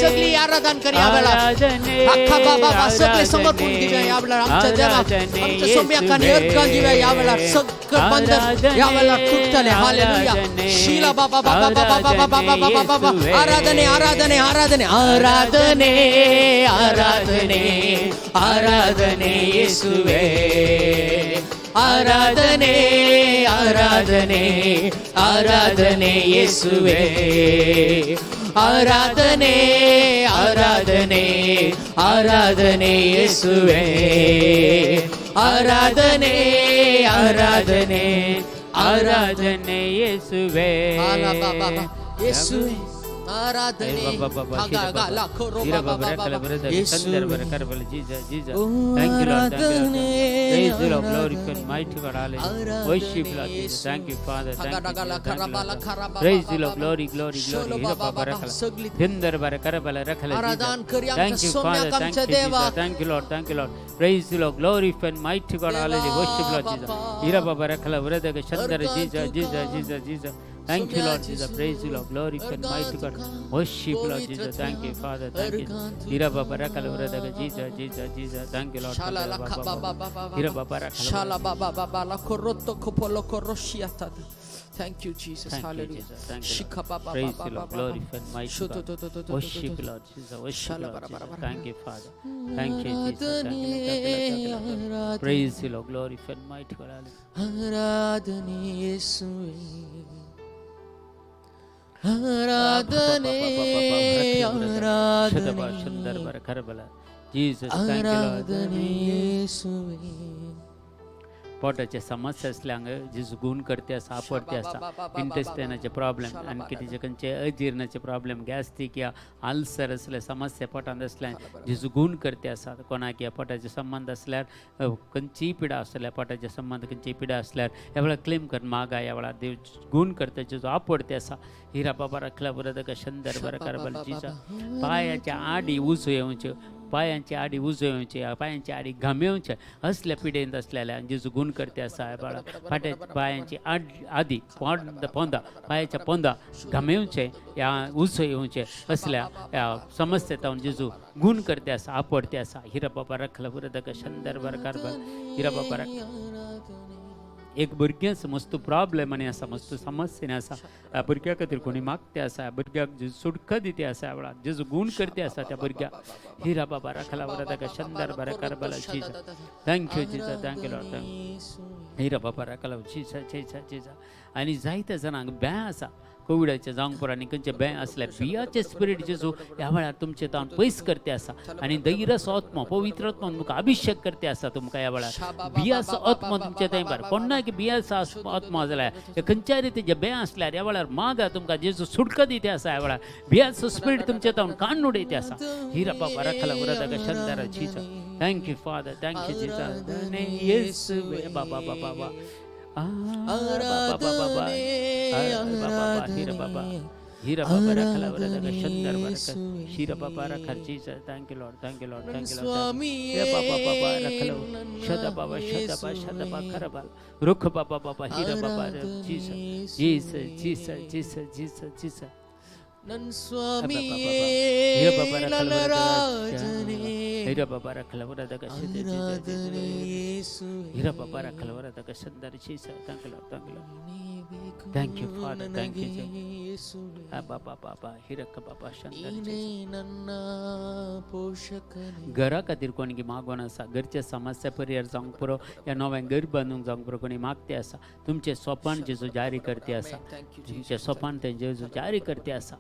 सगळी आराधन कर या वेळा. आराधने, अख्खा बाबा सगळे समर्पण दिव्या या वेळा आमच्या देवा, आराधने, आमच्या सोम्याकाने अर्घ दिव्या या वेळा. सगळं बंधन या वेळा तुटतले. हालेलुया. शीला बाबा बाबा बाबा बाबा बाबा बाबा बाबा. आराधने, आराधने, आराधने, आराधने, आराधने, आराधने येसुवे. आराधने, आराधने, आराधने येसुवे. आराधने, आराधने, आराधने येसुवे. आराधने, आराधने, आराधने येसुवे. येसुवे, आराधने. Thank you, Lord. Thank you, Lord. Praise the Lord. Glory to mighty God. Hallelujah. Worship, Lord Jesus. Thank you, Father. Thank you, Jesus. Thank you, Lord. Praise the Lord. Glory, glory, glory. Hira Baba Rakhala. Hinder Bara Karabala Rakhala. आराधन करूया Thank you, Father. Thank you, Jesus. Thank you, Lord. Thank you, Lord. Praise the Lord. Glory to mighty God. Hallelujah. Worship, Lord Jesus. Hira Baba Rakhala. Vradaga Chandra Jesus, Jesus, Jesus, Jesus. Thank you, Lord Jesus. Praise you, Lord. Glory to mighty God. Worship, Lord Jesus. Thank you, Father. Thank you. Hira Baba Rakhala Vradaga Jesus, Jesus, Jesus. Thank you, Lord. Hira Baba Rakhala. Shala baba baba la korotto kopolo koroshiata. Thank you, Jesus. Thank you, Hallelujah. Jesus. Thank you, Shika Lord. baba Praise baba the Lord. baba. Glory and mighty God. Worship, Lord Jesus. Worship, Shala Lord bara bara Jesus. bara. Thank you, Father. Thank you, Jesus. Thank you, Lord. Thank you, Lord. Thank you, Lord. Praise the Lord. Glory and mighty God. Hallelujah. आराधने येसुवे, आराधने, आराधने, Jesus, thank you, Lord. आराधने येसुवे. पोटाचे समस्या असल्यांक जेजू गुण करते आसा, आपडते आसा. इंटेस्टायनाचे problem आनी कितें खंयचे अजिर्णाचे प्रॉब्लेम, गॅस्ट्रीक या अल्सर असले समस्या पोटांत आसल्यार जेजू गुण करते आसा. कोणाक ह्या पोटाचे संबंद आसल्यार, खंयचीय पिडा आसल्यार, पोटाचे संबंद खंयचीय पिडा आसल्यार ह्या वेळार क्लेम कर मागा. ह्या वेळार देव गुण करता, जेजू आपडते आसा. हिरा बाबा रखला बरं शंदर बरं करबल जिजा. पायाच्या आडी उजो येवच्यो, पायांची आडी उजो येवचे, पायांची आडी घामेवचे असल्या पिडेंत असलेल्या जेजू गुण करते आसा. बाळा फाट्या पायांची आड आदी पोंदा पोंदा पायाच्या पोंदा घामेवचे या उजो येवचे असल्या ह्या समस्येतावन जेजू गुण करते आसा, आपडते आसा. हिरा बाबा रखला बरं शंदर बरं कारभार. हिरा बाबा रख. एक भुरगेंच मस्त प्रॉब्लेम आनी आसा, मस्त समस्या आसा. ह्या भुरग्या खातीर कोणी मागते आसा. ह्या भुरग्याक जेजू सुटका दिते आसा. ह्या वेळार जेजू गुण करते आसा त्या भुरग्याक. हिरा बाबा रखला बरं ताका शंदर बरें करबला जिजा. Thank you जिजा. Thank you Lord. Thank Hira बाबा रखला जिजा, जिजा, जिजा. आनी जायत्या जाणांक भंय आसा कोविडाचे जावंक पुरो आनी खंयचे भंय आसल्यार बियाचे स्पिरीट जेजू ह्या वेळार तुमचे तावन पयस करते आसा आनी धैर्याचो आत्मा, पवित्र आत्मा तुमकां अभिषेक करते आसा. तुमकां ह्या वेळार बियाचो आत्मा तुमच्या थंय बार कोणाक बियाचो आत्मा जाल्यार खंयच्याय रितीचे भंय आसल्यार ह्या वेळार मागा, तुमकां जेजू सुटका दिते आसा. ह्या वेळार बियाचो स्पिरीट तुमच्या तावन काडून उडयते आसा. हिरा बाबा रखला उरता शंदरा जिजा. Thank you, Father. Thank you, जिजा. येसुवे. बाबा बाबा बाबा बाबा बाबा बाबा. हिरा बाबा, हिरा बाबा रखला उरता शंदर बरक हिरा बाबा रखल जिजा. Thank you, Lord. Thank you, Lord. Thank you, Lord. हे बाबा बाबा रखलो शदा बाबा शदा शदा बा खरबा रुख बाबा बाबा हिरा बाबा जिजा, Jesus, Jesus, Jesus, Jesus, Jesus. ನನ್ ಸ್ವಾಮಿಯೇ, ಹಿರ ಬಾಬಾ ನನ್ನ ರಾಜನೇ, ಹಿರ ಬಾಬಾ ರಖಲ ವರದಗ ಆರಾಧನೆ ಯೇಸುವೆ. ಹಿರ ಬಾಬಾ ರಖಲ ವರದಗ ಸಂದರ ಜೀಸ. Thank you, Lord. Thank you, Lord. Thank you, Father. Thank you. ಯೇಸುವೆ. ಬಾಬಾ ಬಾಬಾ ಹಿರಕ್ಕ ಬಾಬಾ ಶಂದರ. ನೀನೇ ನನ್ನ ಪೋಷಕನೇ. घरा खातीर कोणी मागोन आसा, घरचे समस्या परिहार जावंक पुरो या नवें घर बांदूंक जावंक पुरो कोणी मागते आसा. तुमचें सोपान जेजू जारी करते आसा. Thank you. तुमचें सोपान तें जेजू जारी करते आसा.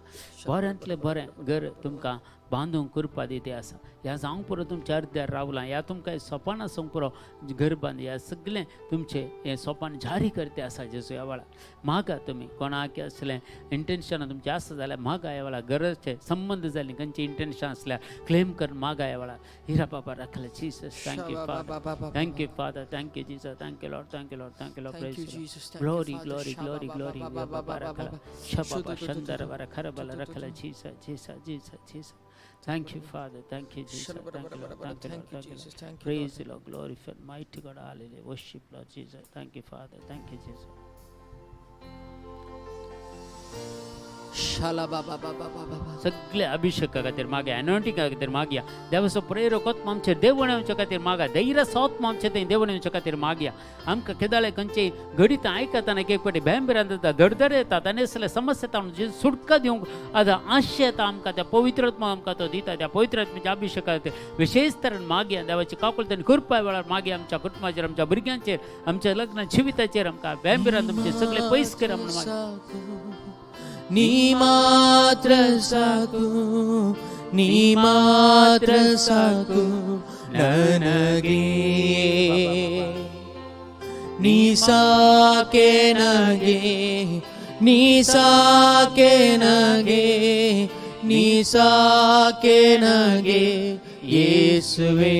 बऱ्यांतलें बरें घर तुमकां बांदूंक कृपा दिते आसा. ह्या जावंक पुरो तुमच्या अर्द्यार रावलां ह्या तुमकां सोपान आसूंक पुरो घर बांद ह्या सगळें तुमचें हें सोपान जारी करते आसा जेजू ह्या वेळार. मागा तुमी कोणाक असलें इंटेन्शन तुमचें आसा जाल्यार मागा ह्या वेळार. गरजचे संबंद जाली खंयचें इंटेन्शन आसल्यार क्लेम कर मागा ह्या वेळार. हिरा बाबा राखले Jesus. Thank you, Father. Thank you, Father. Thank you, Jesus. Thank you, Lord. Thank you, Lord. Thank you, Lord. Thank you, Praise. Jesus. Thank you, Glory, Father. glory, glory, glory. Baba rakala. Shababa shandara bara karabala rakala. Jesus, Jesus, Jesus, Jesus. Thank you, Father. Thank you, Jesus. Thank you, Lord. Thank you, Lord. Thank you, Thank you, Jesus. Lord. Thank you, Praise the Lord. Glory and mighty God. Hallelujah. Worship, Lord Jesus. Thank you, Father. Thank you, Jesus. ಶಾಲಾ ಬಾಬಾ ಬಾಬಾ ಬಾಬಾ. सगळे अभिषेका खातीर मागया, एनोटिंगा खातीर मागया, देवाचो प्रेरक आत्मा आमचेर देवण येवच्या खातीर मागा, धैर्याचो आत्मा आमचे थंय देवण येवच्या खातीर मागया. आमकां केदाळे खंयचे घडीत आयकतना एक एक फावटी भंय भिरांत येता, धडधड येतात आनी असले समस्या येता म्हणून सुटका दिवंक आतां आशा येता आमकां. त्या पवित्र आत्मा आमकां तो दिता. त्या पवित्र आत्म्याच्या अभिषेका खातीर विशेष तरेन मागया. देवाची काकुळट आनी कृपा वेळार मागया आमच्या कुटुंबाचेर, आमच्या भुरग्यांचेर, आमच्या लग्न जिविताचेर. आमकां भंय भिरांत आमचे सगळे पयस करा म्हणून मागया. ನೀ ಮಾತ್ರ ಸಾಕು, ನೀ ಮಾತ್ರ ಸಾಕು ನನಗೆ, ನೀ ಸಾಕೆ ನಗೆ, ನೀ ಸಾಕೆ ನಗೆ, ನೀ ಸಾಕೆ ನಗೆ ಯೇಸುವೇ.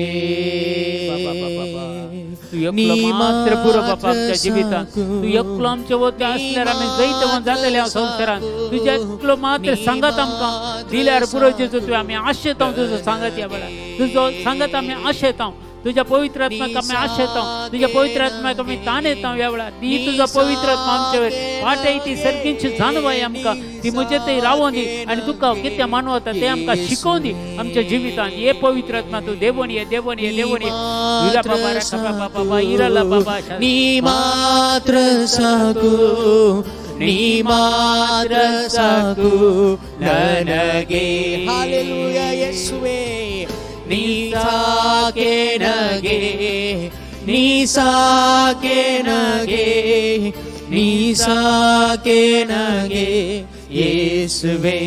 तू एकलो मात्र पुरो बापा आमच्या जिवितांत. तू एकलो आमच्या वती असल्यार आमी जैतवंत जातले ह्या संवसारांत. तुज्या एकलो मात्र सांगात आमकां दिल्यार पुरो जेजू. तुवें आमी आशेता तुजो सांगात. ह्या वेळार तुजो सांगात आमी आशेता. तुज्या पवित्र आत्म्याक आमी आशेता. तुज्या पवित्र आत्म्याक आमी ताण येता ह्या वेळार. दी तुजो पवित्र आत्मा आमच्या वाटय. ती सारकीची जाणवाय आमकां ती म्हजे थंय रावोन दी आनी तुका कितें मानवता तें आमकां शिकोवन दी आमच्या जिवितांत. ये पवित्र आत्मा, तूं देवण ये, देवण ये, देवण ये. इरा बाबा राखा बाबा बाबा इराला बाबा. ನೀ ಮಾತ್ರ ಸಾಕು, ನೀ ಮಾತ್ರ ಸಾಕು ನನಗೆ. ಹಾಲೆಲೂಯ ಯೇಸುವೇ. ನೀ ಸಾಕೆ ನಗೆ, ನೀ ಸಾಕೆ ನಗೆ, ನೀ ಸಾಕೆ ನಗೆ ಯೇಸುವೇ.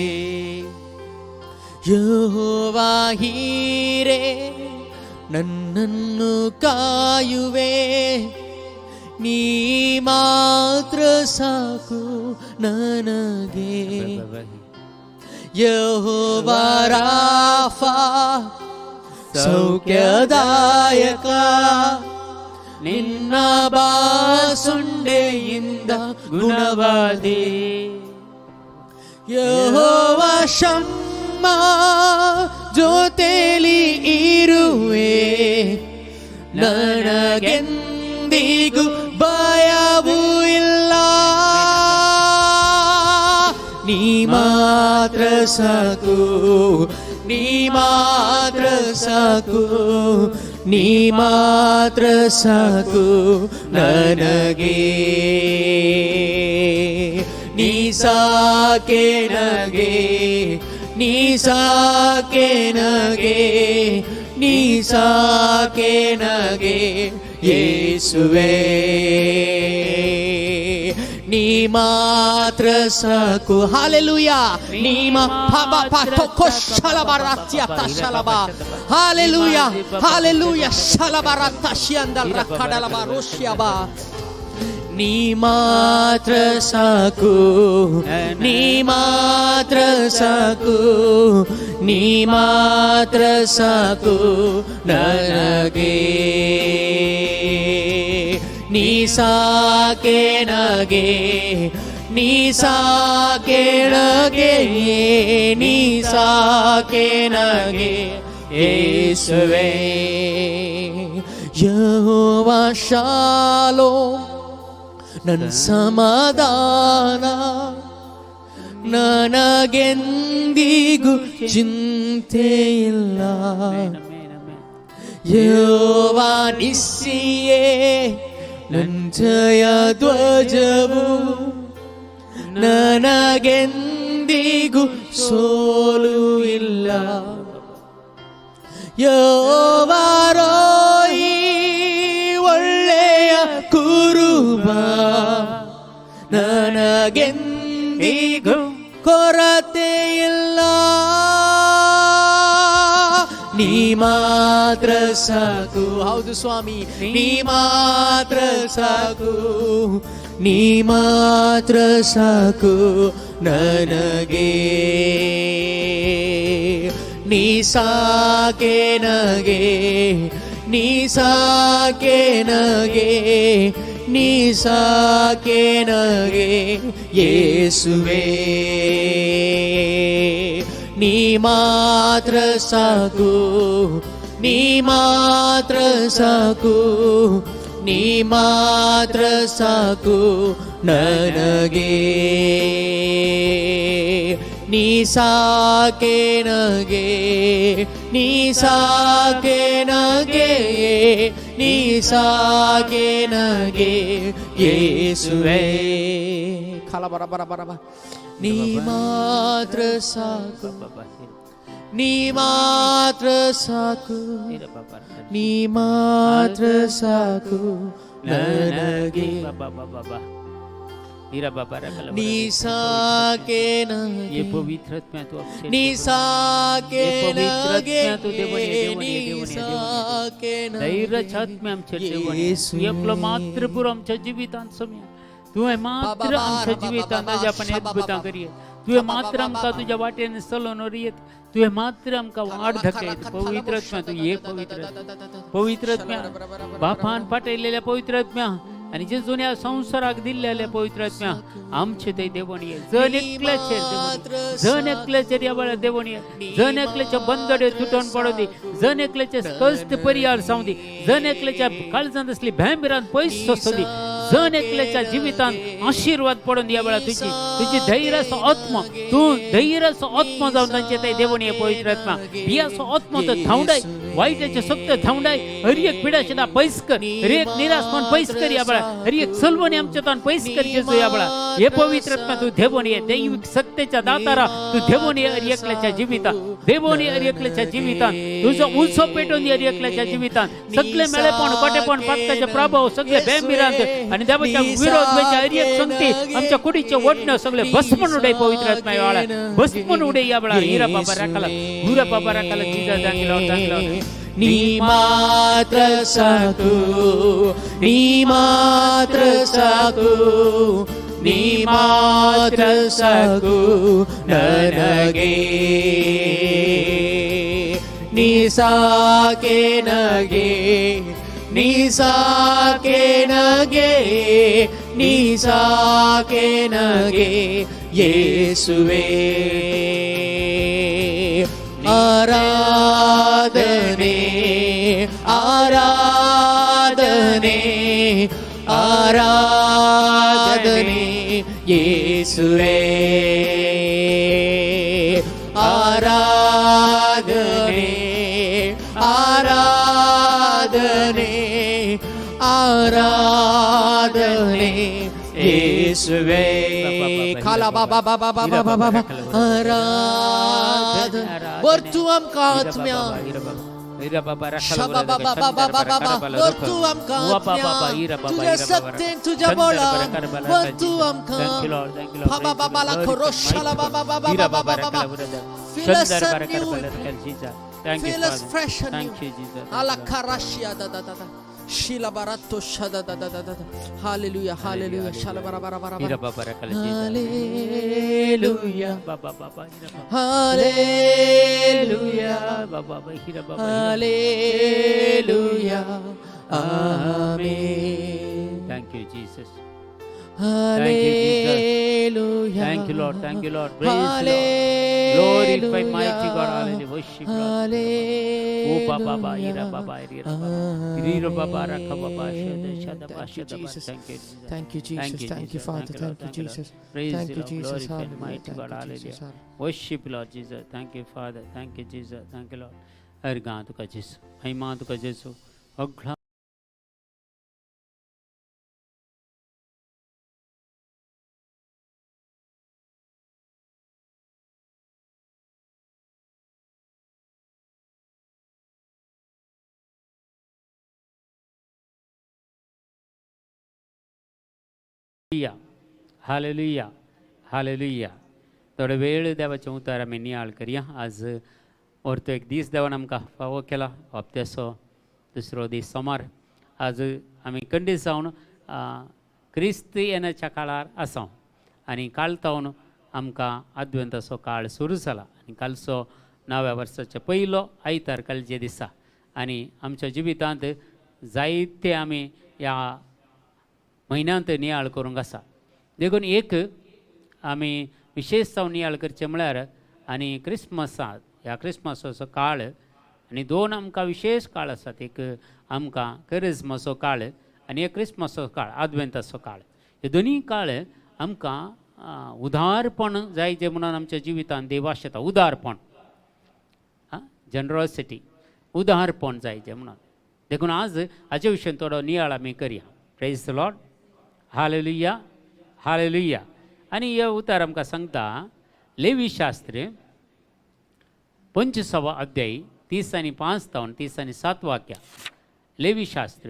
ಯೆಹೋವಾ ಹೀರೇ, ನನ್ನನ್ನು ಕಾಯುವೆ, ನೀ ಮಾತ್ರ ಸಾಕು ನನಗೆ. ಯೆಹೋವಾ ರಾಫಾ, ಸೌಖ್ಯದಾಯಕ, ನಿನ್ನ ಬಾಸುಂಡೆಯಿಂದ ಗುಣವಾದೆ. ಯೆಹೋವ ಶಮ್ಮ, ಜೊತೆಲಿ ಇರುವೆ, ನನಗೆಂದಿಗೂ ಭಯವೂ ಇಲ್ಲ. ನೀ ಮಾತ್ರ ಸಾಕು, ನೀ ಮಾತ್ರ ಸಾಕು, ನೀ ಮಾತ್ರ ಸಾಕು ನನಗೆ. ನೀ ಸಾಕೆ ನಗೆ, ನೀ ಸಾಕೆ ನಗೆ, ನೀ ಸಾಕೆ ನಗೆ ಯೇಸುವೇ. ನೀ ಮಾತ್ರ ಸಾಕು. ಹಾಲೆಲೂಯ. ನೀ ಮಾ ಪಾ ಪಾ ಟೊಕೊ ಶಲಬರಾತ್ಯ ಶಲಬ. Hallelujah, hallelujah. ಶಲಬರತ್ತ ಶಿಯಂದಲ್ ರಕ್ಕಡಲಬ ರೋಷ್ಯಬ. ನೀ ಮಾತ್ರ ಸಾಕು, ನೀ ಮಾತ್ರ ಸಾಕು, ನೀ ಮಾತ್ರ ಸಾಕು ನನಗೆ. ನೀ ಸಾಕೆ ನಗೆ, ನೀ ಸಾಕೆ ನಗೆ, ನೀ ಸಾಕೆ ನಗೆ ಯೇಸುವೇ. ಯೆಹೋವ ಶಾಲೋ, ನನ್ ಸಮಾಧಾನ, ನನಗೆಂದಿಗೂ ಚಿಂತೆ ಇಲ್ಲ. ಯೆಹೋವ ನಿಸ್ಸಿಯೇ, ನನ್ ಜಯ ಧ್ವಜವು, ನನಗೆಂದಿಗೂ ಸೋಲು ಇಲ್ಲ. ಯೆಹೋವ ರೋಯಿ, ಒಳ್ಳೆಯ ಕುರುಬ, ನನಗೆಂದಿಗೂ ಕೊರತೆ ಇಲ್ಲ. ನೀ ಮಾತ್ರ ಸಾಕು. ಹೌದು ಸ್ವಾಮಿ, ನೀ ಮಾತ್ರ ಸಾಕು, ನೀ ಮಾತ್ರ ಸಾಕು ನನಗೆ. ನೀ ಸಾಕೆ ನಗೆ, ನೀ ಸಾಕೆ ನಗೆ, ನೀ ಸಾಕೆ ನಗೆ ಯೇಸುವೇ. ನೀ ಮಾತ್ರ ಸಾಕು, ನೀ ಮಾತ್ರ ಸಾಕು, ನೀ ಮಾತ್ರ ಸಾಕು ನನಗೆ. ನೀ ಸಾಕೆ ನಗೆ, ನೀ ಸಾಕೆ ನಗೆ, ನೀ ಸಾಕೆ ನಗೆ ಯೇಸುವೆ. ಖಲ ಬರ ಬರ ಬರ ಬರ. ನೀ ಮಾತ್ರ ಸಾಕು, ನೀ ಮಾತ್ರ ಸಾಕು, ನೀ ಮಾತ್ರ ಸಾಕು ನನಗೆ. ನೀ ಸಾಕೆ ये ನನಗೆ, पवित्र आत्म्या तू अभिषेक ನೀ दे. ಸಾಕೆ हे पवित्र ನನಗೆ, आत्म्या तू देवणी, ನೀ देवणी, देवणी, ಸಾಕೆ ನನಗೆ धैर्याच्या आत्म्या आमच्या देवणी. येशू. तू एकलो मात्र पुरो आमच्या जिवितांत सोम्या. तुवें मात्र आमच्या जिवितांत तुज्या पण अद्भुतां करयेत. तुवें मात्र आमकां तुज्या वाटेन चलोवन व्हरयेत. तुवें मात्र आमकां वाट दाखयत. पवित्र आत्म्या तूं ये, पवित्र आत्म्या. पवित्र आत्म्या, बापान पाठयलेल्या पवित्र आत्म्या आणि जे जुन्या संसाराक दिल्लेल्या पवित्र आत्म्या, आमचे ते देवण ये. जण एकल्याचेर देवण ये. जण एकल्याचेर ह्या वेळार देवण ये. जण एकल्याच्या बंदडे तुटोवन पडूं दी. जण एकल्याचे कश्ट परिहार जावं दी. जण एकल्याच्या काळजांत असली भंयभिरांत पयस सोसूं दी. जण एकल्याच्या जिवितांत आशिर्वाद पडून ह्या वेळार. तुजी तुजी धैर्याचो आत्मा, तूं धैर्याचो आत्मा जावन तांचे ते देवण ये. पवित्र आत्मा, भियाचो आत्मा तो धांवडाय, वायटाचे सक्त धांवडाय. हर एक पिडा पयस कर, हर एक निराशपण पयस कर ह्या वेळार, हर एक सलवणी आमच्या तान पयस कर जेजू ह्या वेळार. हे पवित्र आत्मा तूं देवण ये. दैविक सत्तेच्या दातारा तूं देवण ये हर एकल्याच्या जिवितांत. देवण ये हर एकल्याच्या जिवितांत. तुजो उत्सव पेटोवन दी हर एकल्याच्या जिवितांत. सगळे मेळेपण, कोटेपण, पातकाचे प्रभाव, सगळे बेमिरांत आणि देवाच्या विरोध म्हणजे हर एक संगती आमच्या कुडीचे ओढणं सगळे भस्मन उडय पवित्र आत्मा ह्या वेळार. भस्मन उडय ह्या वेळार. हिरा बाबा राखाला, गुरा बाबा राखाला. जिजा thank you Lord, thank you Lord. ನೀ ಮಾತ್ರ ಸಾಕು, ನೀ ಮಾತ್ರ ಸಾಕು, ನೀ ಮಾತ್ರ ಸಾಕು ನನಗೆ. ನೀ ಸಾಕೆ ನಗೆ, ನೀ ಸಾಕೆ ನಗೆ, ನೀ ಸಾಕೆ ನಗೆ ಯೇಸುವೆ. ಆರಾಧನೆ, ಆರಾಧನೆ, ಆರಾಧನೆ ಯೇಸುವೆ. ಆರಾಧನೆ, ಆರಾಧನೆ, ಆರಾಧನೆ ಯೇಸುವೆ. ಖಾಲ ಬಾಬಾ ಬಾಬಾ ಬಾಬಾ ಬಾಬಾ. ಆರಾಧನೆ ಬರ್ತು आमकां आत्म्या. वरतू आमकां आत्म्या, तुज्या सत्तेन, तुज्या बळान वरतू आमकां. बाबा बाबा ला खोरो शाला बाबा बाबा बाबा बाबा. Fill us anew. Thank you, Fill us Father. fresh anew. Thank you, Jesus. Ala karashia da da da da. Shila barato shada da da da da. Hallelujah, hallelujah. Shala bara bara bara bara. Hallelujah. Hallelujah. Hallelujah. Amen. Thank you, Jesus. Thank you, Jesus. Hallelujah. Thank you, Lord. Thank you, Lord. Praise the Lord. Glorify mighty God. Hallelujah. Worship Lord. Oh, Baba, Ba, Ira, Baba, Ira, Baba. Ira, Baba, Raka, Baba, Shada, Shada, Ba, Thank you, Shada, Ba. Jesus. Thank you, Jesus. Thank you, Thank Jesus. you, Thank you, Jesus. Father. Thank you, Lord. Thank you, Thank you, Lord. Jesus. Praise Thank the you, Lord. Jesus. Glorify Hallelujah. mighty Thank God. you, Hallelujah. Jesus. Hallelujah. Worship Lord Jesus. Thank you, Father. Thank you, Jesus. Thank you, Lord. हरगां तुका जेसू, महिमा तुका जेसू, अघळा. Hallelujah, hallelujah. थोडो वेळ देवाचें उतर आमी नियाळ करया. आज orto एक दीस देवान आमकां फावो केला, हप्त्याचो दुसरो दीस, सोमार. आज आमी कंडीत जावन क्रिस्त येण्याच्या काळार आसा आनी काल तावन आमकां आदवेंताचो काळ सुरू जाला आनी कालचो नव्या वर्साचो पयलो आयतार कालचे दिसा. आनी आमच्या जिवितांत जायते आमी ह्या म्हयन्यांत नियाळ करूंक आसा. देखून एक आमी विशेश जावन नियाळ करचें म्हळ्यार आनी क्रिसमसाक, ह्या क्रिसमसाचो काळ आनी दोन आमकां विशेश काळ आसात. एक आमकां करिज्माचो काळ आनी एक क्रिसमसाचो काळ, आदवेंताचो काळ. हे दोनूय काळ आमकां उदारपण जाय जें म्हणून आमच्या जिवितांत देव आशेता. उदारपण, जनरोसिटी, उदारपण जाय जें म्हणून. देखून आज हाचे विशयन थोडो नियाळ आमी करया. Praise the Lord, hallelujah, hallelujah. आनी हे उतार आमकां सांगता लेवी शास्त्र 25वो अध्याय 35 तावन 37 वाक्या. लेवी शास्त्र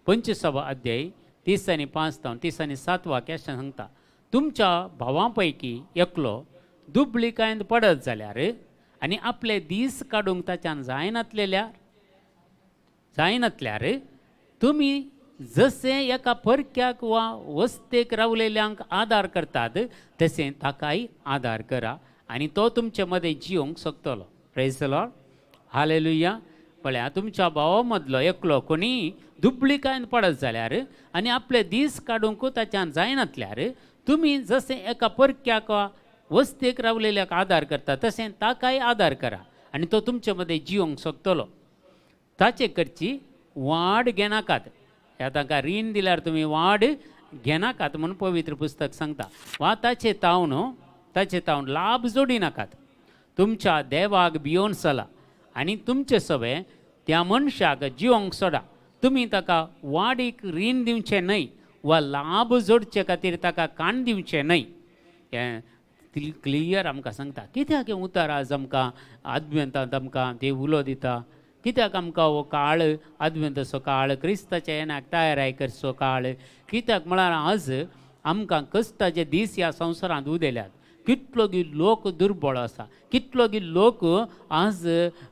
25वो अध्याय 35 तावन 37 वाक्या अशें सांगता, तुमच्या भावां पैकी एकलो दुबळिकायेंत पडत जाल्यार आनी आपले दीस काडूंक ताच्यान जायनातल्यार तुमी जशें एका परक्याक वा वस्तेक रावलेल्यांक आदार करतात तशें ताकाय आदार करा आनी तो तुमचे मदें जियोंक शकतलो. Praise the Lord, hallelujah. पळया, तुमच्या भावा मदलो एकलो कोणी दुबळिकायेन पडत जाल्यार आनी आपले दीस काडूंक ताच्यान जायनातल्यार तुमी जशें एका परक्याक वा वस्तेक रावलेल्याक आदार करता तशें ताकाय आदार करा आनी तो तुमचे मदें जियोंक शकतलो. ताचे करची वाड घेनाकात. ह्या तांकां रीण दिल्यार तुमी वाड घेनाकात म्हूण पवित्र पुस्तक सांगता. वा ताचे तावन लाभ जोडी नाकात. तुमच्या देवाक भियोन चला आनी तुमचे सवे त्या मनशाक जिवोंक सोडा. तुमी ताका वाडीक रीण दिवचें न्हय वा लाभ जोडचे खातीर ताका काण दिवचें न्हय. हें क्लियर आमकां सांगता. कित्याक हें उतर आज आमकां आदवेंतांत आमकां ते उलो दिता? कित्याक आमकां हो काळ आदवेंताचो काळ, क्रिस्ताच्या येण्याक तयाराय करचो काळ कित्याक म्हळ्यार आज आमकां कश्टाचे दीस ह्या संवसारांत उदेल्यात. कितलो गी लोक दुर्बळ आसा, कितलो गी लोक आज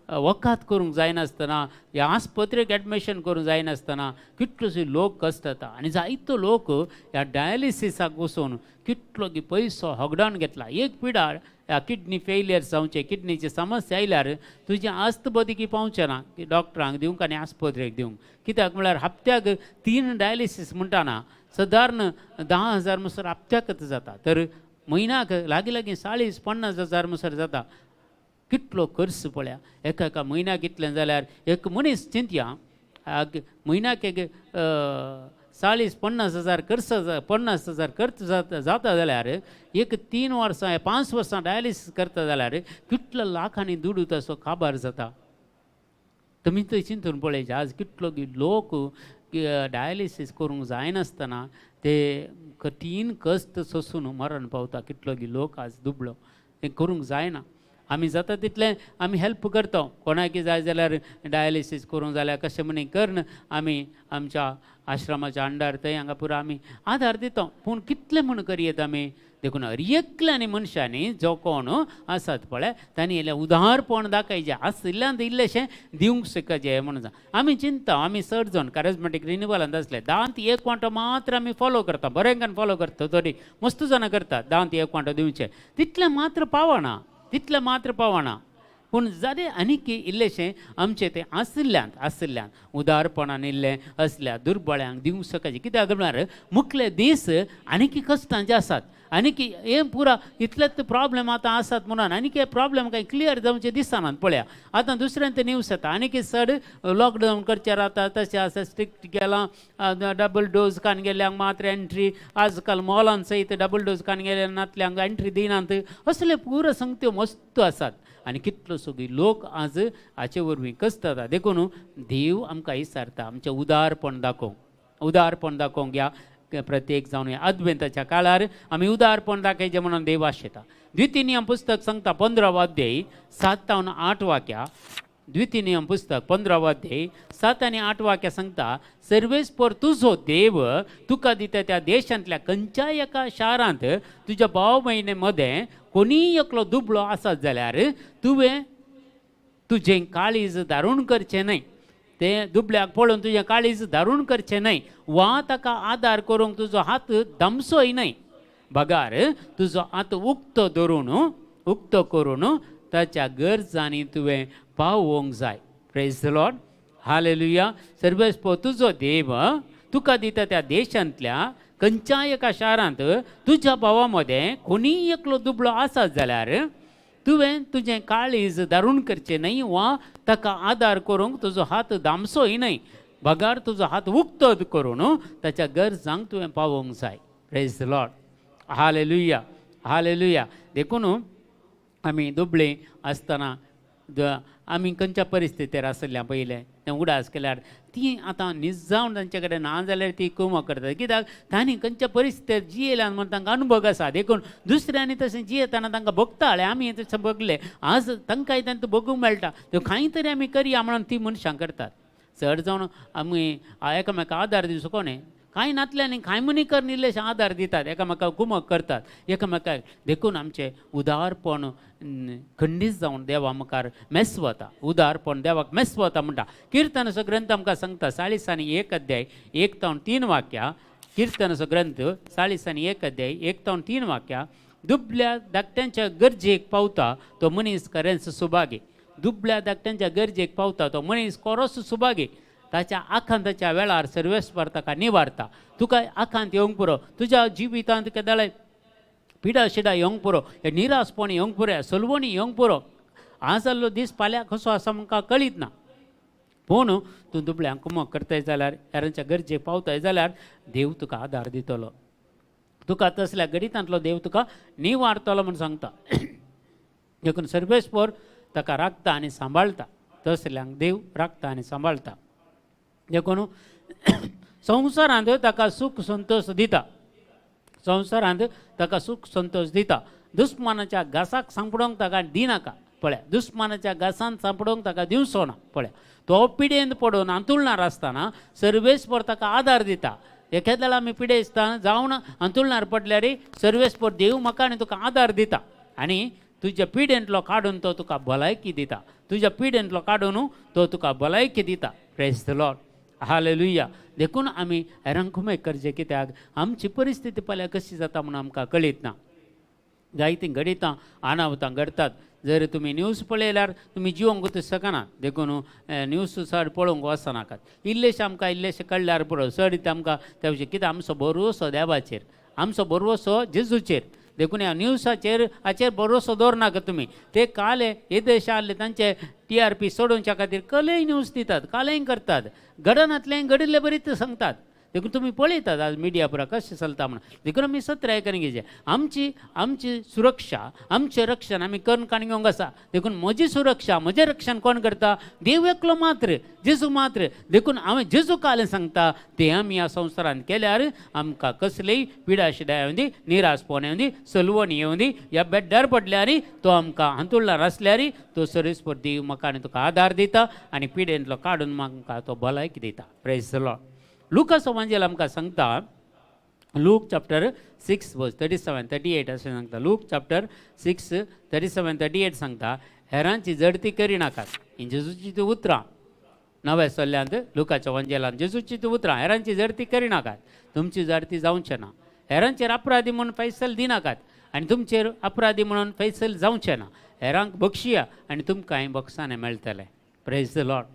वखद करूंक जायनासतना, ह्या आस्पत्रेक एडमिशन करूंक जायनासतना कितलोसो लोक कश्ट जाता. आनी जायतो लोक ह्या डायलिसिसाक वचून कितलो गी पयसो होगडावन घेतला. एक पिडार ह्या किडनी फेलियर जावचें, किडनीची समस्या आयल्यार तुजें आस्त बदकी पावचें ना की डॉक्टरांक दिवंक आनी आस्पत्रेक दिवंक. कित्याक म्हळ्यार हप्त्याक 3 डायलिसीस म्हणटाना सदारण 10,000 म्हणसर हप्त्याकच जाता, तर म्हयन्याक लागीं लागीं 40-50 हजार म्हणसर जाता. कितलो खर्च पळया एका एका म्हयन्याक. इतलें जाल्यार एक मनीस चिंतया, म्हयन्याक एक 40-50 हजार खर्च, 50 हजार खर्च जाता जाता जाल्यार एक 3 वर्सां 5 वर्सां डायलिसीस करता जाल्यार कितलो लाखांनी दुडू तसो काबार जाता. तुमी थंय चिंतून पळयचे. आज कितलो लोक डायलिसीस करूंक जायनासतना ते कठीण कश्ट सोंसून मरण पावता. कितलो लोक आज दुबळो, हें करूंक जायना. आमी जाता तितलें आमी हेल्प करता. कोणाकी जाय जाल्यार डायलिसीस करूंक जाल्यार कशें म्हणी करन आमी आमच्या आश्रमाच्या अंडार थंय हांगा पुरो आमी आदार दिता, पूण कितलें म्हूण करयेत आमी? देखून हर एकल्यानी मनशांनी जो कोण आसात पळय तांणी इल्लें उदारपण दाखयचें, आशिल्ल्यान इल्लेशें दिवंक शकचें म्हणून. आमी चिंता, आमी चड जाण कॅरिजमेटीक रिनिवलांत आसले दांत एक वांटो मात्र आमी फॉलो करता, बरें फॉलो करता. तरी मस्त जाणां करतात दांत एक वांटो दिवचें, तितलें मात्र पावना, तितलें मात्र पावना. पूण जालें आनीक इल्लेशें आमचें तें आशिल्ल्यान उदारपणान इल्लें असल्या दुर्बळ्यांक दिवंक शकचें. कित्याक म्हळ्यार मुखले दीस आनीक कश्टांचे आसात, आनीक हें पुरा इतलेच प्रॉब्लेम आतां आसात म्हणून आनीक हे प्रॉब्लेम कांय क्लियर जावचे दिसनात. पळया आतां दुसऱ्यान ते न्यूज येता, आनीक चड लॉकडावन करचें रावता, तशें आसा स्ट्रिक्ट केलां, डबल डोज कान गेल्ल्यांक मात्र एंट्री. आजकाल मॉलान सयत डबल डोज कान गेल्या नातल्यांक एंट्री दिनात, असले पुरो संगत्यो मस्त आसात. आनी कितलो सगळी लोक आज हाचे वरवीं कश्ट जाता. देखून देव आमकां विचारता आमचें उदारपण दाखोवंक, उदारपण दाखोवंक ह्या प्रत्येक जावन ह्या अद्वेंताच्या काळार आमी उदारपण दाखयचें म्हणून देव आशेता. द्वितीय नियम पुस्तक सांगता 15वो अध्याय 7 तावन 8 वाक्या. द्वितीय नियम पुस्तक 15वो अध्याय 7 आनी 8 वाक्या सांगता, सर्वेस्पर तुजो देव तुका दिता त्या देशांतल्या खंयच्याय एका शारांत तुज्या भाव भयणे मदें कोणीय एकलो दुबळो आसत जाल्यार तुवें तुजें काळीज दारूण करचें न्हय. ते दुबळ्याक पळोवन तुजें काळीज दारूण करचें न्हय वा ताका आदार करूंक तुजो हात दमसोय न्हय, बगार तुजो हात उक्तो धरून, उक्तो करून ताच्या गरजांनी तुवें पावोवंक जाय. Praise the Lord, hallelujah. सर्वेस्पर तुजो देव तुका दिता त्या देशांतल्या खंयच्याय एका शारांत तुज्या भावा मदें कोणीय एकलो दुबळो आसत जाल्यार तुवें तुजें काळीज दारूण करचें न्हय वा ताका आदार करूंक तुजो हात दामसोय न्हय, बगार तुजो हात उक्तो करून ताच्या गरजांक तुवें पावोवंक जाय. Praise the Lord, hallelujah. Hallelujah. देखून आमी दुबळे आसतना आमी खंयच्या परिस्थितीर आसल्या पयलें तें उडास केल्यार ती आतां निजावन तांचे कडेन ना जाल्यार ती कुमक करतात. कित्याक तांणी खंयच्या परिस्थितीर जियेल्यान म्हण तांकां अनुभव आसा. देखून दुसऱ्यांनी तशें जियेतना तांकां भोगताले, आमी तशें भोगले, आज तांकांय तांकां भोगूंक मेळटा. त्यो कांय तरी आमी करया म्हणून ती मनशां करतात. चड जावन आमी एकामेका आदार दिवचो कोणें कांय नातल्यांनी कांय मनी करून इल्लेशे आदार दितात, एकामेकाक कुमक करतात एकामेकाक. देखून आमचें उदारपण खंडीत जावन देवा मुखार मेस वता, उदारपण देवाक मेस वता म्हणटा. किर्तनाचो ग्रंथ आमकां सांगता 41 अध्याय 1 तावन 3 वाक्या. किर्तनाचो ग्रंथ 41 अध्याय 1 तावन 3 वाक्या. दुबल्या धाकट्यांच्या गरजेक पावता तो मनीस खरेंच सुभागी. दुबल्या धाकट्यांच्या गरजेक पावता तो मनीस खरोच सुभागी. ताच्या आखांताच्या वेळार सर्वेस्पर ताका निवारता. तुका आखांत येवंक पुरो, तुज्या जिवितांत केदाळे पिडा शिडा येवंक पुरो, हे निरासपण येवंक पुरो, सलवणी येवंक पुरो. आज जाल्लो दीस फाल्यां कसो आसा म्हाका कळीत ना, पूण तूं दुबळ्यांक कुमक करताय जाल्यार, हेरांच्या गरजेक पावताय जाल्यार देव तुका आदार दितलो. तुका तसल्या गणितांतलो देव तुका निवारतलो म्हूण सांगता. देखून सर्वेस्पर ताका राखता आनी सांबाळटा, तसल्यांक देव राखता आनी सांबाळटा. देखून संवसारांत ताका सूख संतोश दिता, संवसारांत ताका सूख संतोश दिता. दुस्मानाच्या घासाक सांपडोवंक ताका दिनाका पळया, दुस्मानाच्या घासान सांपडोवंक ताका दिवचो ना पळया. तो पिडेंत पडून अंतुळणार आसतना सर्वेस्पर ताका आदार दिता. एखाद्या वेळा आमी पिडे आसतना जावन अंतुळणार पडल्यार सर्वेस्पर देव म्हाका आनी तुका आदार दिता आनी तुज्या पिडेंतलो काडून तो तुका भलायकी दिता. तुज्या पिडेंतलो काडून तो तुका भलायकी दिता. Praise the Lord, hallelujah. देखून आमी हेरांक खुमेक करचें, कित्याक आमची परिस्थिती फाल्यां कशी जाता म्हूण आमकां कळीत ना. जायतीं घडितां अनावतां घडटात. जर तुमी न्यूज पळयल्यार तुमी जिवोंक शकना. देखून न्यूज चड पळोवंक वचनाकात. इल्लेशें आमकां इल्लेशें कळ्ळ्यार पुरो, चड आमकां त्या विशीं कित्याक आमचो भरवसो देवाचेर, आमचो भरवसो जेजूचेर. देखून ह्या न्यूजाचेर हाचेर भरवसो दवरनाका तुमी. ते काल हे देश आहले तांचे TRP सोडोवच्या खातीर कलय न्यूज दितात, कालय करतात, घडनातलें घडिल्ले बरीच सांगतात. देखून तुमी पळयतात आज मिडिया पुरा कशें चलता म्हणून. देखून आमी सत्य आयकून घेवचें. आमची आमची सुरक्षा, आमचें रक्षण आमी करून काण घेवंक आसा. देखून म्हजी सुरक्षा, म्हजें रक्षण कोण करता? देव एकलो मात्र, जेजू मात्र. देखून हांवें जेजू कालें सांगता तें आमी ह्या संवसारांत केल्यार आमकां कसलीय पिडा शिडा येवंदी, निरासपण येवंदी, सलवण येवंदी, ह्या बेड्ड्यार पडल्यार तो आमकां हांतुळणार आसल्यार तो सर्वेस्पर देव म्हाका आनी तुका आदार दिता आनी पिडेंतलो काडून म्हाका तो भलायकी दिता. Praise the Lord. लुकास वांजेल आमकां सांगता, लूक चॅप्टर 6 वर्स 37 38 अशें सांगता. लूक चॅप्टर 6 37 38 सांगता, हेरांची जडती करिनाकात. ही जेजूची ती उतरां नव्या सल्ल्यांत लुकाच्या वांजेलान जेजूची ती उतरां, हेरांची जडती करिनाकात, तुमची जडती जावचें ना. हेरांचेर अपराधी म्हणून फैसल दिनाकात आनी तुमचेर अपराधी म्हणून फैसल जावचें ना. हेरांक बक्षिया आनी तुमकांय बक्षाने मेळटलें. Praise the Lord,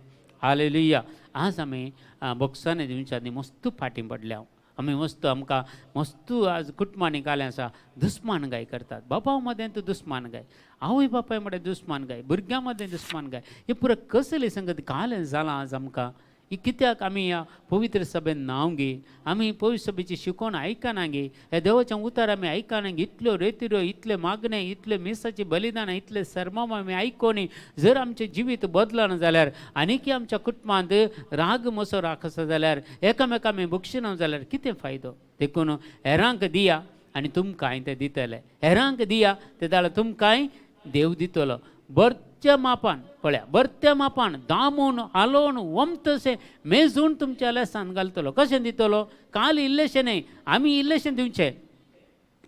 hallelujah. आज आमी बक्षाने दिवच्या आदी मस्त फाटीं पडल्या. आमी मस्त आमकां मस्त आज कुटुंबांनी कालें आसा, दुस्मान गाय करतात. बाबा मदें तूं दुस्मान गाय, आवय बापाय मदें दुस्मान गाय, भुरग्यां मदें दुस्मान गाय. हे पुरो कसली संगत कालें जालां आज आमकां? ही कित्याक आमी ह्या पवित्र सभेन नांव गे, आमी पवित्र सभेची शिकवण आयकना गे, ह्या देवाचें उतर आमी आयकना गे? इतल्यो रेतिऱ्यो, इतले मागणे, इतले मिसाची बलिदानां, इतले सर्मां आमी आयकोनी जर आमचें जिवीत बदलना जाल्यार, आनीकी आमच्या कुटुंबांत राग मसो राख आसा जाल्यार, एकामेका आमी बक्षिना जाल्यार कितें फायदो? देखून हेरांक दिया आनी तुमकांय ते दितले. हेरांक दिया ते जाल्यार तुमकांय देव दितलो. बरच्या मापान पळया, बरत्या मापान दामून हालोवन वमतशें मेजून तुमच्या लेसान घालतलो. कशें दितलो? काल इल्लेशें न्हय, आमी इल्लेशें दिवचें,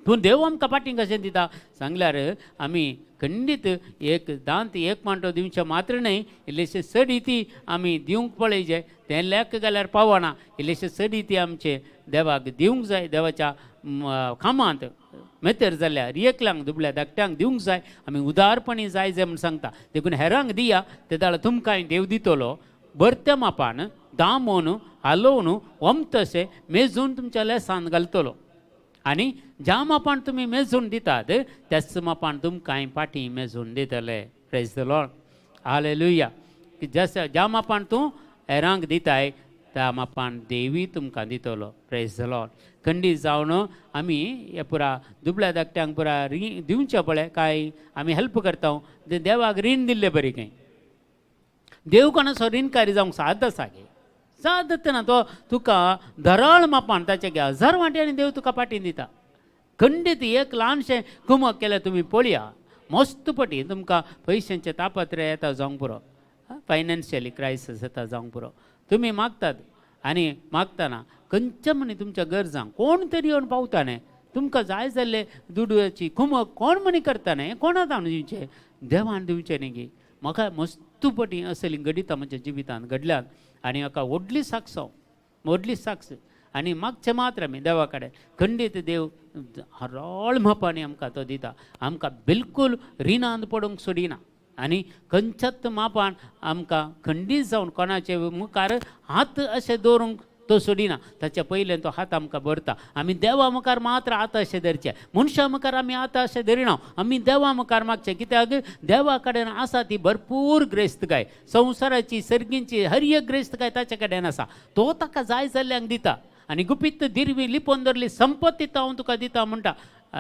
पूण देव आमकां फाटीं कशें दिता सांगल्यार आमी खंडीत एक दांत एक मांटो दिवचें मात्र न्हय, इल्लेशें सडी ती आमी दिवंक पळयचे. तें लेख घाल्यार पावना, इल्लेशें सडी ती आमचें देवाक दिवंक जाय. देवाच्या कामांत मेतेर जाल्यार एकल्यांक दुबल्या धाकट्यांक दिवंक जाय. आमी उदारपणी जाय जाय म्हूण सांगता. देखून हेरांक दिया ते जाल्यार तुमकांय देव दितलो. बरत्या मापान दामून हालोवन वमतशें मेजून तुमच्या लेसान घालतलो. आनी ज्या मापान तुमी मेजून दितात त्याच मापान तुमकांय फाटीं मेजून दितले. Praise the Lord, hallelujah. जशें ज्या मापान तूं हेरांक दिताय त्या मापान देवी तुमकां दितलो. प्रेज the Lord. खंडीत जावन आमी हे पुरा दुबळ्या धाकट्यांक पुरा रीण दिवचें पळय, काय आमी हेल्प करता ते देवाक रीण दिल्ले बरी. खंय देव कोणाचो रीणकारी जावंक साद आसा गे? सादत ना. तो तुका धरळ मापान ताचे हजार वांट्यांनी देव तुका पाटीन दिता. खंडीत एक ल्हानशें कुमक केल्यार तुमी पळया, मस्त पटी तुमकां पयशांचे तापत्रे येता जावंक पुरो, फायनान्शियली क्रायसीस येता जावंक पुरो. तुमी मागतात आनी मागतना खंयच्या म्हणी तुमच्या गरजांक कोण तरी येवन पावता न्ही. तुमकां जाय जाल्ले दुडवाची कुमक कोण म्हणी करता न्ही. कोणाक हाडून दिवचें? देवान दिवचें न्ही गी. म्हाका मस्त पटी असली घडितां म्हज्या जिवितांत घडल्यात आनी म्हाका व्हडली साक्ष हांव, व्हडली साक्ष. आनी मागचें मात्र आमी देवा कडेन, खंडीत देव हरळ मापांनी आमकां तो दिता. आमकां बिलकूल रिणांत पडूंक सोडिना आनी खंयच्याच मापान आमकां खंडीत जावन कोणाचे मुखार हात अशें दवरूंक तो सोडिना. ताच्या पयल्यान तो हात आमकां भरता. आमी देवा मुखार मात्र हात अशें धरचे, मनशां मुखार आमी हात अशें धरिना. आमी देवा मुखार मागचें, कित्याक देवा कडेन आसा ती भरपूर ग्रेस्तकाय. संवसाराची सर्गींची हर एक ग्रेस्तकाय ताचे कडेन आसा. तो ताका जाय जाल्ल्यांक दिता आनी गुपीत दिरवी लिपोवन दवरली संपत्ती तो हांव तुका दिता म्हणटा